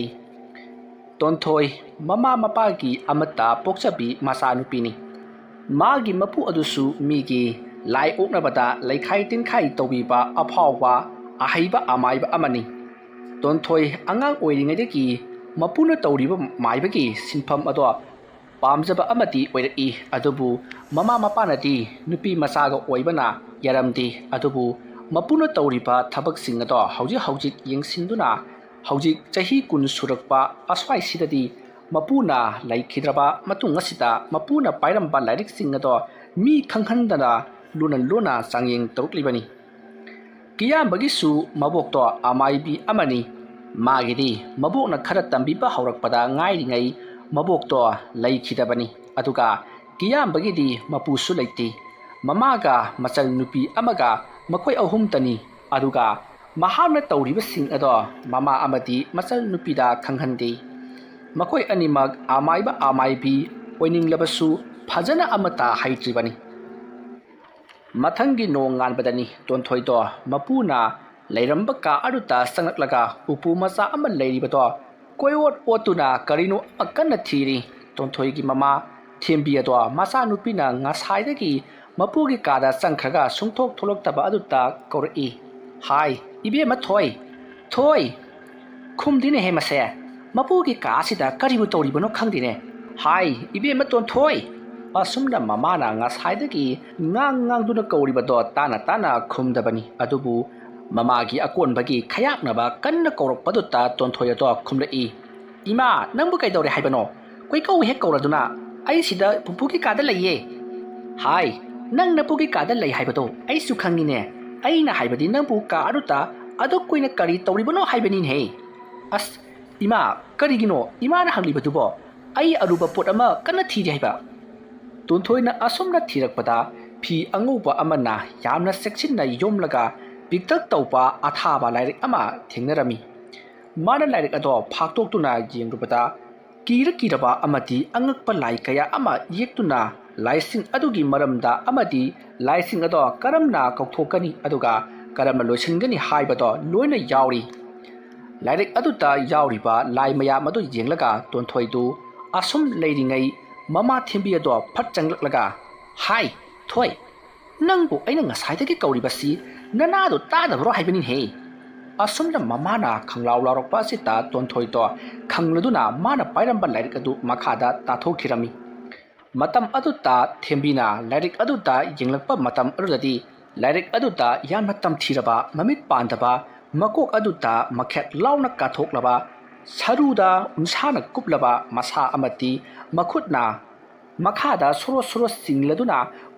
ꯇꯣꯟꯊꯣꯏ ꯃꯃꯥ ꯃꯄꯥꯒꯤ ꯑꯃꯠꯇ ꯄꯣꯛꯆꯕꯤ ꯃꯆꯥꯅꯨꯄꯤꯅꯤ꯫ ꯃꯥꯒꯤ ꯃꯄꯨ ꯑꯗꯨꯁꯨ ꯃꯤꯒꯤ ꯂꯥꯏ ꯑꯣꯛꯅꯕꯗ ꯂꯩꯈꯥꯏ ꯇꯤꯟꯈꯥꯏ ꯇꯧꯕꯤꯕ ꯑꯐꯥꯎꯕ ꯑꯍꯩꯕ ꯑꯃꯥꯏꯕ ꯑꯃꯅꯤ꯫ ꯇꯣꯟꯊꯣꯏ ꯑꯉꯥꯡ ꯑꯣꯏꯔꯤꯉꯩꯗꯒꯤ ꯃꯄꯨꯅ ꯇꯧꯔꯤꯕ ꯃꯥꯏꯕꯒꯤ ꯁꯤꯟꯐꯝ ꯑꯗꯣ ꯄꯥꯝꯖꯕ ꯑꯃꯗꯤ ꯑꯣꯏꯔꯛꯏ꯫ ꯑꯗꯨꯕꯨ ꯃꯃꯥ ꯃꯄꯥꯅꯗꯤ ꯅꯨꯄꯤ ꯃꯆꯥꯒ ꯑꯣꯏꯕꯅ ꯌꯥꯔꯝꯗꯦ꯫ ꯑꯗꯨꯕꯨ ꯃꯄꯨꯅ ꯇꯧꯔꯤꯕ ꯊꯕꯛꯁꯤꯡ ꯑꯗꯣ ꯍꯧꯖꯤꯛ ꯍꯧꯖꯤꯛ ꯌꯦꯡꯁꯤꯟꯗꯨꯅ ꯍꯧꯖꯤꯛ ꯆꯍꯤ ꯀꯨꯟ ꯁꯨꯔꯛꯄ ꯑꯁ꯭ꯋꯥꯏꯁꯤꯗꯗꯤ ꯃꯄꯨꯅ ꯂꯩꯈꯤꯗ꯭ꯔꯕ ꯃꯇꯨꯡ ꯑꯁꯤꯗ ꯃꯄꯨꯅ ꯄꯥꯏꯔꯝꯕ ꯂꯥꯏꯔꯤꯛꯁꯤꯡ ꯑꯗꯣ ꯃꯤ ꯈꯪꯍꯟꯗꯅ ꯂꯨꯅ ꯂꯨꯅ ꯆꯥꯡꯌꯦꯡ ꯇꯧꯔꯛꯂꯤꯕꯅꯤ꯫ ꯀꯤꯌꯥꯝꯕꯒꯤꯁꯨ ꯃꯕꯣꯛꯇꯣ ꯑꯃꯥꯏꯕꯤ ꯑꯃꯅꯤ꯫ ꯃꯥꯒꯤꯗꯤ ꯃꯕꯣꯛꯅ ꯈꯔ ꯇꯝꯕꯤꯕ ꯍꯧꯔꯛꯄꯗ ꯉꯥꯏꯔꯤꯉꯩ ꯃꯕꯣꯛꯇꯣ ꯂꯩꯈꯤꯗꯕꯅꯤ꯫ ꯑꯗꯨꯒ ꯀꯤꯌꯥꯝꯕꯒꯤꯗꯤ ꯃꯄꯨꯁꯨ ꯂꯩꯇꯦ꯫ ꯃꯃꯥꯒ ꯃꯆꯜ ꯅꯨꯄꯤ ꯑꯃꯒ ꯃꯈꯣꯏ ꯑꯍꯨꯝꯇꯅꯤ꯫ ꯑꯗꯨꯒ ꯃꯍꯥꯛꯅ ꯇꯧꯔꯤꯕꯁꯤꯡ ꯑꯗꯣ ꯃꯃꯥ ꯑꯃꯗꯤ ꯃꯆꯜ ꯅꯨꯄꯤꯗ ꯈꯪꯍꯟꯗꯦ꯫ ꯃꯈꯣꯏ ꯑꯅꯤꯃꯛ ꯑꯃꯥꯏꯕ ꯑꯃꯥꯏꯕꯤ ꯑꯣꯏꯅꯤꯡꯂꯕꯁꯨ ꯐꯖꯅ ꯑꯃꯠꯇ ꯍꯩꯇ꯭ꯔꯤꯕꯅꯤ꯫ ꯃꯊꯪꯒꯤ ꯅꯣꯡꯉꯥꯟꯕꯗꯅꯤ ꯇꯣꯟꯊꯣꯏꯗꯣ ꯃꯄꯨꯅ ꯂꯩꯔꯝꯕ ꯀꯥ ꯑꯗꯨꯗ ꯆꯪꯂꯛꯂꯒ ꯎꯄꯨ ꯃꯆꯥ ꯑꯃ ꯂꯩꯔꯤꯕꯗꯣ ꯀꯣꯏꯑꯣꯠ ꯑꯣꯠꯇꯨꯅ ꯀꯔꯤꯅꯣ ꯑꯃ ꯀꯟꯅ ꯊꯤꯔꯤ꯫ ꯇꯣꯟꯊꯣꯏꯒꯤ ꯃꯃꯥ ꯊꯦꯝꯕꯤ ꯑꯗꯣ ꯃꯆꯥꯅꯨꯄꯤꯅ ꯉꯁꯥꯏꯗꯒꯤ ꯃꯄꯨꯒꯤ ꯀꯥꯗ ꯆꯪꯈ꯭ꯔꯒ ꯁꯨꯡꯊꯣꯛ ꯊꯣꯛꯂꯛꯇꯕ ꯑꯗꯨꯗ ꯀꯧꯔꯛꯏ꯫ "ꯍꯥꯏ, ꯏꯕꯦꯝꯃ ꯊꯣꯏ, ꯊꯣꯏ!" ꯈꯨꯝꯗꯦꯅꯦꯍꯦ ꯃꯁꯦ꯫ ꯃꯄꯨꯒꯤ ꯀꯥ ꯑꯁꯤꯗ ꯀꯔꯤꯕꯨ ꯇꯧꯔꯤꯕꯅꯣ ꯈꯪꯗꯦꯅꯦ꯫ "ꯍꯥꯏ, ꯏꯕꯦꯝꯃ ꯇꯣꯟꯊꯣꯏ!" ꯑꯁꯨꯝꯅ ꯃꯃꯥꯅ ꯉꯁꯥꯏꯗꯒꯤ ꯉꯥꯡ ꯉꯥꯡꯗꯨꯅ ꯀꯧꯔꯤꯕꯗꯣ ꯇꯥꯅ ꯇꯥꯅ ꯈꯨꯝꯗꯕꯅꯤ꯫ ꯑꯗꯨꯕꯨ ꯃꯃꯥꯒꯤ ꯑꯀꯣꯟꯕꯒꯤ ꯈꯌꯥꯛꯅꯕ ꯀꯟꯅ ꯀꯧꯔꯛꯄꯗꯨꯗ ꯇꯣꯟꯊꯣꯏ ꯑꯗꯣ ꯈꯨꯝꯂꯛꯏ꯫ "ꯏꯃꯥ, ꯅꯪꯕꯨ ꯀꯩꯗꯧꯔꯦ ꯍꯥꯏꯕꯅꯣ? ꯀꯣꯏꯀꯧ ꯍꯦꯛ ꯀꯧꯔꯗꯨꯅ꯫ ꯑꯩ ꯁꯤꯗ ꯄꯨꯄꯨꯒꯤ ꯀꯥꯗ ꯂꯩꯌꯦ꯫" "ꯍꯥꯏ, ꯅꯪ ꯅꯄꯨꯒꯤ ꯀꯥꯗ ꯂꯩ ꯍꯥꯏꯕꯗꯣ ꯑꯩꯁꯨ ꯈꯪꯉꯤꯅꯦ꯫ ꯑꯩꯅ ꯍꯥꯏꯕꯗꯤ ꯅꯪꯕꯨ ꯀꯥ ꯑꯗꯨꯗ ꯑꯗꯨꯛ ꯀꯨꯏꯅ ꯀꯔꯤ ꯇꯧꯔꯤꯕꯅꯣ ꯍꯥꯏꯕꯅꯤꯅꯦꯍꯦ꯫" "ꯑꯁ, ꯏꯃꯥ, ꯀꯔꯤꯒꯤꯅꯣ ꯏꯃꯥꯅ ꯍꯪꯂꯤꯕꯗꯨꯕꯣ? ꯑꯩ ꯑꯔꯨꯕ ꯄꯣꯠ ꯑꯃ ꯀꯟꯅ ꯊꯤꯔꯤ ꯍꯥꯏꯕ꯫" ꯇꯣꯟꯊꯣꯏꯅ ꯑꯁꯨꯝꯅ ꯊꯤꯔꯛꯄꯗ ꯐꯤ ꯑꯉꯧꯕ ꯑꯃꯅ ꯌꯥꯝꯅ ꯆꯦꯛꯁꯤꯟꯅ ꯌꯣꯝꯂꯒ ꯄꯤꯛꯇꯛ ꯇꯧꯕ ꯑꯊꯥꯕ ꯂꯥꯏꯔꯤꯛ ꯑꯃ ꯊꯦꯡꯅꯔꯝꯃꯤ꯫ ꯃꯥꯅ ꯂꯥꯏꯔꯤꯛ ꯑꯗꯣ ꯐꯥꯛꯇꯣꯛꯇꯨꯅ ꯌꯦꯡꯂꯨꯕꯗ ꯀꯤꯔ ꯀꯤꯔꯕ ꯑꯃꯗꯤ ꯑꯉꯛꯄ ꯂꯥꯏ ꯀꯌꯥ ꯑꯃ ꯌꯦꯛꯇꯨꯅ ꯂꯥꯏꯁꯤꯡ ꯑꯗꯨꯒꯤ ꯃꯔꯝꯗ ꯑꯃꯗꯤ ꯂꯥꯏꯁꯤꯡ ꯑꯗꯣ ꯀꯔꯝꯅ ꯀꯧꯊꯣꯛꯀꯅꯤ ꯑꯗꯨꯒ ꯀꯔꯝꯅ ꯂꯣꯏꯁꯤꯟꯒꯅꯤ ꯍꯥꯏꯕꯗꯣ ꯂꯣꯏꯅ ꯌꯥꯎꯔꯤ꯫ ꯂꯥꯏꯔꯤꯛ ꯑꯗꯨꯗ ꯌꯥꯎꯔꯤꯕ ꯂꯥꯏ ꯃꯌꯥꯝ ꯑꯗꯨ ꯌꯦꯡꯂꯒ ꯇꯣꯟꯊꯣꯏꯗꯨ ꯑꯁꯨꯝ ꯂꯩꯔꯤꯉꯩ ꯃꯃꯥ ꯊꯦꯝꯕꯤ ꯑꯗꯣ ꯐꯠ ꯆꯪꯂꯛꯂꯒ, "ꯍꯥꯏ, ꯊꯣꯏ, ꯅꯪꯕꯨ ꯑꯩꯅ ꯉꯁꯥꯏꯗꯒꯤ ꯀꯧꯔꯤꯕꯁꯤ ꯅꯅꯥꯗꯣ ꯇꯥꯗꯕ꯭ꯔꯣ ꯍꯥꯏꯕꯅꯤꯍꯦ?" ꯑꯁꯨꯝꯅ ꯃꯃꯥꯅ ꯈꯪꯂꯥꯎ ꯂꯥꯎꯔꯛꯄ ꯑꯁꯤꯗ ꯇꯣꯟꯊꯣꯏꯗꯣ ꯈꯪꯂꯗꯨꯅ ꯃꯥꯅ ꯄꯥꯏꯔꯝꯕ ꯂꯥꯏꯔꯤꯛ ꯑꯗꯨ ꯃꯈꯥꯗ ꯇꯥꯊꯣꯛꯈꯤꯔꯝꯃꯤ꯫ ꯃꯇꯝ ꯑꯗꯨꯗ ꯊꯦꯝꯕꯤꯅ ꯂꯥꯏꯔꯤꯛ ꯑꯗꯨꯗ ꯌꯦꯡꯂꯛꯄ ꯃꯇꯝ ꯑꯗꯨꯗꯗꯤ ꯂꯥꯏꯔꯤꯛ ꯑꯗꯨꯗ ꯌꯥꯝꯅ ꯇꯝꯊꯤꯔꯕ, ꯃꯃꯤꯠ ꯄꯥꯟꯗꯕ, ꯃꯀꯣꯛ ꯑꯗꯨꯗ ꯃꯈꯦꯠ ꯂꯥꯎꯅ ꯀꯥꯊꯣꯛꯂꯕ, ꯁꯔꯨꯗ ꯎꯟꯁꯥꯅ ꯀꯨꯞꯂꯕ ꯃꯁꯥ ꯑꯃꯗꯤ ꯃꯈꯨꯠꯅ ꯃꯈꯥꯗ ꯁꯣꯔꯣ ꯁꯣꯔꯣ ꯆꯤꯡꯂꯗꯨꯅ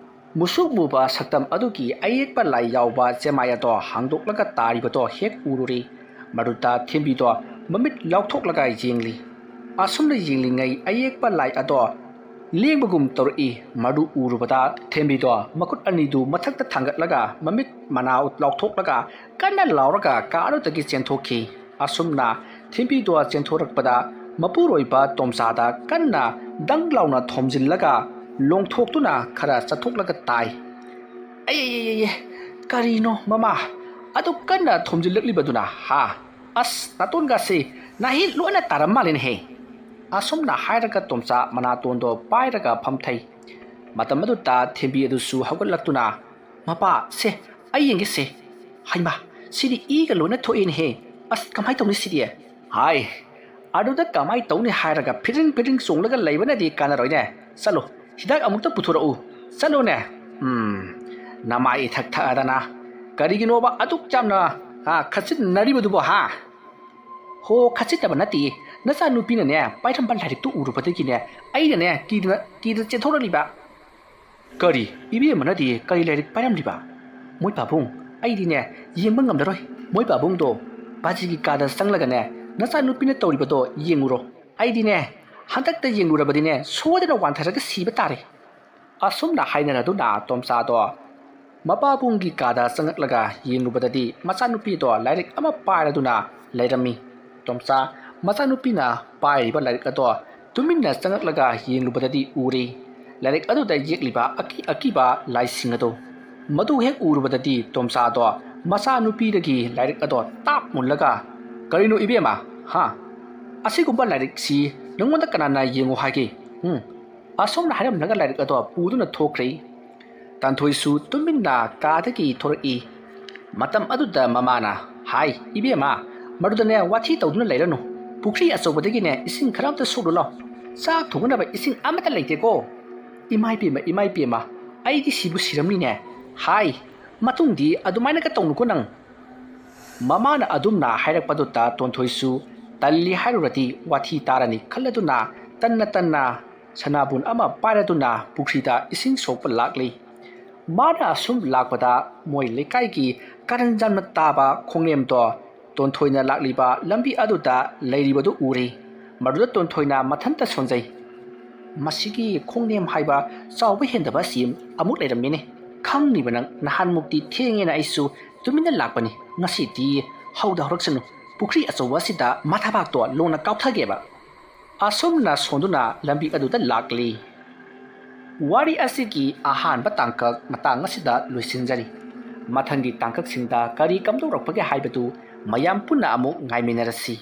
ꯃꯨꯁꯨꯛ ꯃꯨꯕ ꯁꯛꯇꯝ ꯑꯗꯨꯒꯤ ꯑꯌꯦꯛꯄ ꯂꯥꯏ ꯌꯥꯎꯕ ꯆꯦꯃꯥꯏ ꯑꯗꯣ ꯍꯥꯡꯗꯣꯛꯂꯒ ꯇꯥꯔꯤꯕꯗꯣ ꯍꯦꯛ ꯎꯔꯨꯔꯦ꯫ ꯃꯗꯨꯗ ꯊꯦꯝꯕꯤꯗꯣ ꯃꯃꯤꯠ ꯂꯥꯎꯊꯣꯛꯂꯒ ꯌꯦꯡꯂꯤ꯫ ꯑꯁꯨꯝꯅ ꯌꯦꯡꯂꯤꯉꯩ ꯑꯌꯦꯛꯄ ꯂꯥꯏ ꯑꯗꯣ ꯂꯦꯡꯕꯒꯨꯝ ꯇꯧꯔꯛꯏ꯫ ꯃꯗꯨ ꯎꯔꯨꯕꯗ ꯊꯦꯝꯕꯤꯗꯣ ꯃꯈꯨꯠ ꯑꯅꯤꯗꯨ ꯃꯊꯛꯇ ꯊꯥꯡꯒꯠꯂꯒ ꯃꯃꯤꯠ ꯃꯅꯥ ꯂꯥꯎꯊꯣꯛꯂꯒ ꯀꯟꯅ ꯂꯥꯎꯔꯒ ꯀꯥ ꯑꯗꯨꯗꯒꯤ ꯆꯦꯟꯊꯣꯛꯈꯤ꯫ ꯑꯁꯨꯝꯅ ꯊꯦꯝꯕꯤꯗꯣ ꯆꯦꯟꯊꯣꯔꯛꯄꯗ ꯃꯄꯨꯔꯣꯏꯕ ꯇꯣꯝꯆꯥꯗ ꯀꯟꯅ ꯗꯪ ꯂꯥꯎꯅ ꯊꯣꯝꯖꯤꯜꯂꯒ ꯂꯣꯡꯊꯣꯛꯇꯨꯅ ꯈꯔ ꯆꯠꯊꯣꯛꯂꯒ ꯇꯥꯏ꯫ "ꯑꯩ, ꯑꯩ, ꯑꯩ, ꯑꯩ, ꯑꯩ, ꯀꯔꯤꯅꯣ ꯃꯃꯥ ꯑꯗꯨ ꯀꯟꯅ ꯊꯣꯝꯖꯤꯜꯂꯛꯂꯤꯕꯗꯨꯅ, ꯍꯥ? ꯑꯁ, ꯅꯥꯇꯣꯟꯒꯁꯤ ꯅꯥꯍꯤ ꯂꯣꯏꯅ ꯇꯥꯔꯝ ꯃꯥꯜꯂꯦꯅꯦꯍꯦ!" ꯑꯁꯨꯝꯅ ꯍꯥꯏꯔꯒ ꯇꯣꯝꯆꯥ ꯃꯅꯥꯇꯣꯟꯗꯣ ꯄꯥꯏꯔꯒ ꯐꯝꯊꯩ꯫ ꯃꯇꯝ ꯑꯗꯨꯗ ꯊꯦꯝꯕꯤ ꯑꯗꯨꯁꯨ ꯍꯧꯒꯠꯂꯛꯇꯨꯅ, "ꯃꯄꯥ, ꯁꯦ, ꯑꯩ ꯌꯦꯡꯒꯦꯁꯦ꯫ ꯍꯩꯃꯥ, ꯁꯤꯗꯤ ꯏꯒ ꯂꯣꯏꯅ ꯊꯣꯛꯑꯦꯅꯦꯍꯦ꯫ ꯑꯁ, ꯀꯃꯥꯏ ꯇꯧꯅꯤ ꯁꯤꯗꯤ?" ꯍꯥꯏ, ꯑꯗꯨꯗ ꯀꯃꯥꯏ ꯇꯧꯅꯤ ꯍꯥꯏꯔꯒ ꯐꯤꯗ꯭ꯔꯤꯡ ꯐꯤꯗ꯭ꯔꯤꯡ ꯆꯣꯡꯂꯒ ꯂꯩꯕꯅꯗꯤ ꯀꯥꯟꯅꯔꯣꯏꯅꯦ꯫ ꯆꯠꯂꯣ, ꯍꯤꯗꯥꯛ ꯑꯃꯨꯛꯇ ꯄꯨꯊꯣꯔꯛꯎ꯫ ꯆꯠꯂꯣꯅꯦ꯫ ꯎꯝ, ꯅꯃꯥꯏ ꯏꯊꯛ ꯊꯛꯑꯗꯅ꯫ ꯀꯔꯤꯒꯤꯅꯣꯕ ꯑꯗꯨꯛ ꯌꯥꯝꯅ, ꯑ, ꯈꯠꯆꯤꯟꯅꯔꯤꯕꯗꯨꯕꯣ, ꯍꯥ? ꯍꯣ, ꯈꯠꯆꯤꯟꯅꯕ ꯅꯠꯇꯦ꯫ ꯅꯆꯥꯅꯨꯄꯤꯅꯅꯦ ꯄꯥꯏꯔꯝꯕ ꯂꯥꯏꯔꯤꯛꯇꯨ ꯎꯔꯨꯕꯗꯒꯤꯅꯦ ꯑꯩꯅꯅꯦ ꯀꯤꯗꯅ, ꯀꯤꯗꯅ ꯆꯦꯟꯊꯣꯔꯛꯂꯤꯕ꯫ ꯀꯔꯤ? ꯏꯕꯦꯝꯃꯅꯗꯤ ꯀꯔꯤ ꯂꯥꯏꯔꯤꯛ ꯄꯥꯏꯔꯝꯂꯤꯕ? ꯃꯣꯏ ꯄꯥꯕꯨꯡ, ꯑꯩꯗꯤꯅꯦ ꯌꯦꯡꯕ ꯉꯝꯂꯔꯣꯏ꯫ ꯃꯣꯏ ꯄꯥꯕꯨꯡꯗꯣ ꯕꯥꯖꯤꯒꯤ ꯀꯥꯗ ꯆꯪꯂꯒꯅꯦ ꯅꯆꯥꯅꯨꯄꯤꯅ ꯇꯧꯔꯤꯕꯗꯣ ꯌꯦꯡꯉꯨꯔꯣ꯫ ꯑꯩꯗꯤꯅꯦ ꯍꯟꯗꯛꯇ ꯌꯦꯡꯂꯨꯔꯕꯗꯤꯅꯦ ꯁꯣꯏꯗꯅ ꯋꯥꯟꯊꯔꯒ ꯁꯤꯕ ꯇꯥꯔꯦ꯫ ꯑꯁꯨꯝꯅ ꯍꯥꯏꯅꯔꯗꯨꯅ ꯇꯣꯝꯆꯥꯗꯣ ꯃꯄꯥꯕꯨꯡꯒꯤ ꯀꯥꯗ ꯆꯪꯂꯛꯂꯒ ꯌꯦꯡꯂꯨꯕꯗꯗꯤ ꯃꯆꯥꯅꯨꯄꯤꯗꯣ ꯂꯥꯏꯔꯤꯛ ꯑꯃ ꯄꯥꯏꯔꯗꯨꯅ ꯂꯩꯔꯝꯃꯤ꯫ ꯇꯣꯝꯆꯥ ꯃꯆꯥꯅꯨꯄꯤꯅ ꯄꯥꯏꯔꯤꯕ ꯂꯥꯏꯔꯤꯛ ꯑꯗꯣ ꯇꯨꯃꯤꯟꯅ ꯆꯪꯂꯛꯂꯒ ꯌꯦꯡꯂꯨꯕꯗꯗꯤ ꯎꯔꯦ꯫ ꯂꯥꯏꯔꯤꯛ ꯑꯗꯨꯗ ꯌꯦꯛꯂꯤꯕ ꯑꯀꯤ ꯑꯀꯤꯕ ꯂꯥꯏꯁꯤꯡ ꯑꯗꯣ꯫ ꯃꯗꯨ ꯍꯦꯛ ꯎꯔꯨꯕꯗꯗꯤ ꯇꯣꯝꯆꯥꯗꯣ ꯃꯆꯥꯅꯨꯄꯤꯗꯒꯤ ꯂꯥꯏꯔꯤꯛ ꯑꯗꯣ ꯇꯥꯞ ꯃꯨꯜꯂꯒ, "ꯀꯔꯤꯅꯣ ꯏꯕꯦꯝꯃ? ꯍꯥ? ꯑꯁꯤꯒꯨꯝꯕ ꯂꯥꯏꯔꯤꯛꯁꯤ ꯅꯉꯣꯟꯗ ꯀꯅꯥꯅ ꯌꯦꯡꯉꯨ ꯍꯥꯏꯒꯦ? ꯎꯝ?" ꯑꯁꯨꯝꯅ ꯍꯥꯏꯔꯝꯂꯒ ꯂꯥꯏꯔꯤꯛ ꯑꯗꯣ ꯄꯨꯗꯨꯅ ꯊꯣꯛꯈ꯭ꯔꯦ꯫ ꯇꯥꯟꯊꯣꯏꯁꯨ ꯇꯨꯃꯤꯟꯅ ꯀꯥꯗꯒꯤ ꯊꯣꯔꯛꯏ꯫ ꯃꯇꯝ ꯑꯗꯨꯗ ꯃꯃꯥꯅ, "ꯍꯥꯏ, ꯏꯕꯦꯝꯃ, ꯃꯗꯨꯗꯅꯦ ꯋꯥꯊꯤ ꯇꯧꯗꯨꯅ ꯂꯩꯔꯅꯨ꯫ ꯄꯨꯈ꯭ꯔꯤ ꯑꯆꯧꯕꯗꯒꯤꯅꯦ ꯏꯁꯤꯡ ꯈꯔ ꯑꯝꯇ ꯁꯣꯛꯂꯨ ꯂꯥꯎ꯫ ꯆꯥꯛ ꯊꯣꯡꯅꯕ ꯏꯁꯤꯡ ꯑꯃꯠꯇ ꯂꯩꯇꯦꯀꯣ꯫ ꯏꯃꯥ ꯏꯕꯦꯝꯃ, ꯏꯃꯥ ꯏꯕꯦꯝꯃ, ꯑꯩꯗꯤ ꯁꯤꯕꯨ ꯁꯤꯔꯝꯅꯤꯅꯦ꯫ ꯍꯥꯏ, ꯃꯇꯨꯡꯗꯤ ꯑꯗꯨꯃꯥꯏꯅꯒ ꯇꯧꯅꯨꯀꯣ ꯅꯪ꯫" ꯃꯃꯥꯅ ꯑꯗꯨꯝꯅ ꯍꯥꯏꯔꯛꯄꯗꯨꯗ ꯇꯣꯟꯊꯣꯏꯁꯨ ꯇꯜꯂꯤ ꯍꯥꯏꯔꯨꯔꯗꯤ ꯋꯥꯊꯤ ꯇꯥꯔꯅꯤ ꯈꯜꯂꯗꯨꯅ ꯇꯟꯅ ꯇꯟꯅ ꯁꯅꯥꯕꯨꯟ ꯑꯃ ꯄꯥꯏꯔꯗꯨꯅ ꯄꯨꯈ꯭ꯔꯤꯗ ꯏꯁꯤꯡ ꯁꯣꯛꯄ ꯂꯥꯛꯂꯤ꯫ ꯃꯥꯅ ꯑꯁꯨꯝ ꯂꯥꯛꯄꯗ ꯃꯣꯏ ꯂꯩꯀꯥꯏꯒꯤ ꯀꯥꯔꯟ ꯌꯥꯝꯅ ꯇꯥꯕ ꯈꯣꯡꯅꯦꯝꯗꯣ ꯇꯣꯟꯊꯣꯏꯅ ꯂꯥꯛꯂꯤꯕ ꯂꯝꯕꯤ ꯑꯗꯨꯗ ꯂꯩꯔꯤꯕꯗꯨ ꯎꯔꯦ꯫ ꯃꯗꯨꯗ ꯇꯣꯟꯊꯣꯏꯅ ꯃꯊꯟꯇ ꯁꯣꯟꯖꯩ꯫ ꯃꯁꯤꯒꯤ ꯈꯣꯡꯅꯦꯝ ꯍꯥꯏꯕ ꯆꯥꯎꯕ ꯍꯦꯟꯗꯕ ꯑꯁꯤ ꯑꯃꯨꯛ ꯂꯩꯔꯝꯃꯤꯅꯦ꯫ ꯈꯪꯂꯤꯕ ꯅꯪ, ꯅꯍꯥꯟꯃꯨꯛꯇꯤ ꯊꯦꯡꯉꯦꯅ ꯑꯩꯁꯨ ꯇꯨꯃꯤꯟꯅ ꯂꯥꯛꯄꯅꯤ, ꯉꯁꯤꯗꯤ ꯍꯧꯗ ꯍꯧꯔꯛꯁꯅꯨ, ꯄꯨꯈ꯭ꯔꯤ ꯑꯆꯧꯕ ꯑꯁꯤꯗ ꯃꯊꯕꯥꯛꯇꯣ ꯂꯣꯡꯅ ꯀꯥꯎꯊꯒꯦꯕ꯫ ꯑꯁꯨꯝꯅ ꯁꯣꯟꯗꯨꯅ ꯂꯝꯕꯤ ꯑꯗꯨꯗ ꯂꯥꯛꯂꯤ꯫ ꯋꯥꯔꯤ ꯑꯁꯤꯒꯤ ꯑꯍꯥꯟꯕ ꯇꯥꯡꯀꯛ ꯃꯇꯥꯡ ꯑꯁꯤꯗ ꯂꯣꯏꯁꯤꯟꯖꯔꯤ꯫ ꯃꯊꯪꯒꯤ ꯇꯥꯡꯀꯛꯁꯤꯡꯗ ꯀꯔꯤ ꯀꯝꯗꯧꯔꯛꯄꯒꯦ ꯍꯥꯏꯕꯗꯨ ꯃꯌꯥꯝ ꯄꯨꯟꯅ ꯑꯃꯨꯛ ꯉꯥꯏꯃꯤꯟꯅꯔꯁꯤ꯫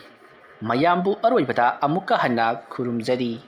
ꯃꯌꯥꯝꯕꯨ ꯑꯔꯣꯏꯕꯗ ꯑꯃꯨꯛꯀ ꯍꯟꯅ ꯈꯨꯔꯨꯝꯖꯔꯤ꯫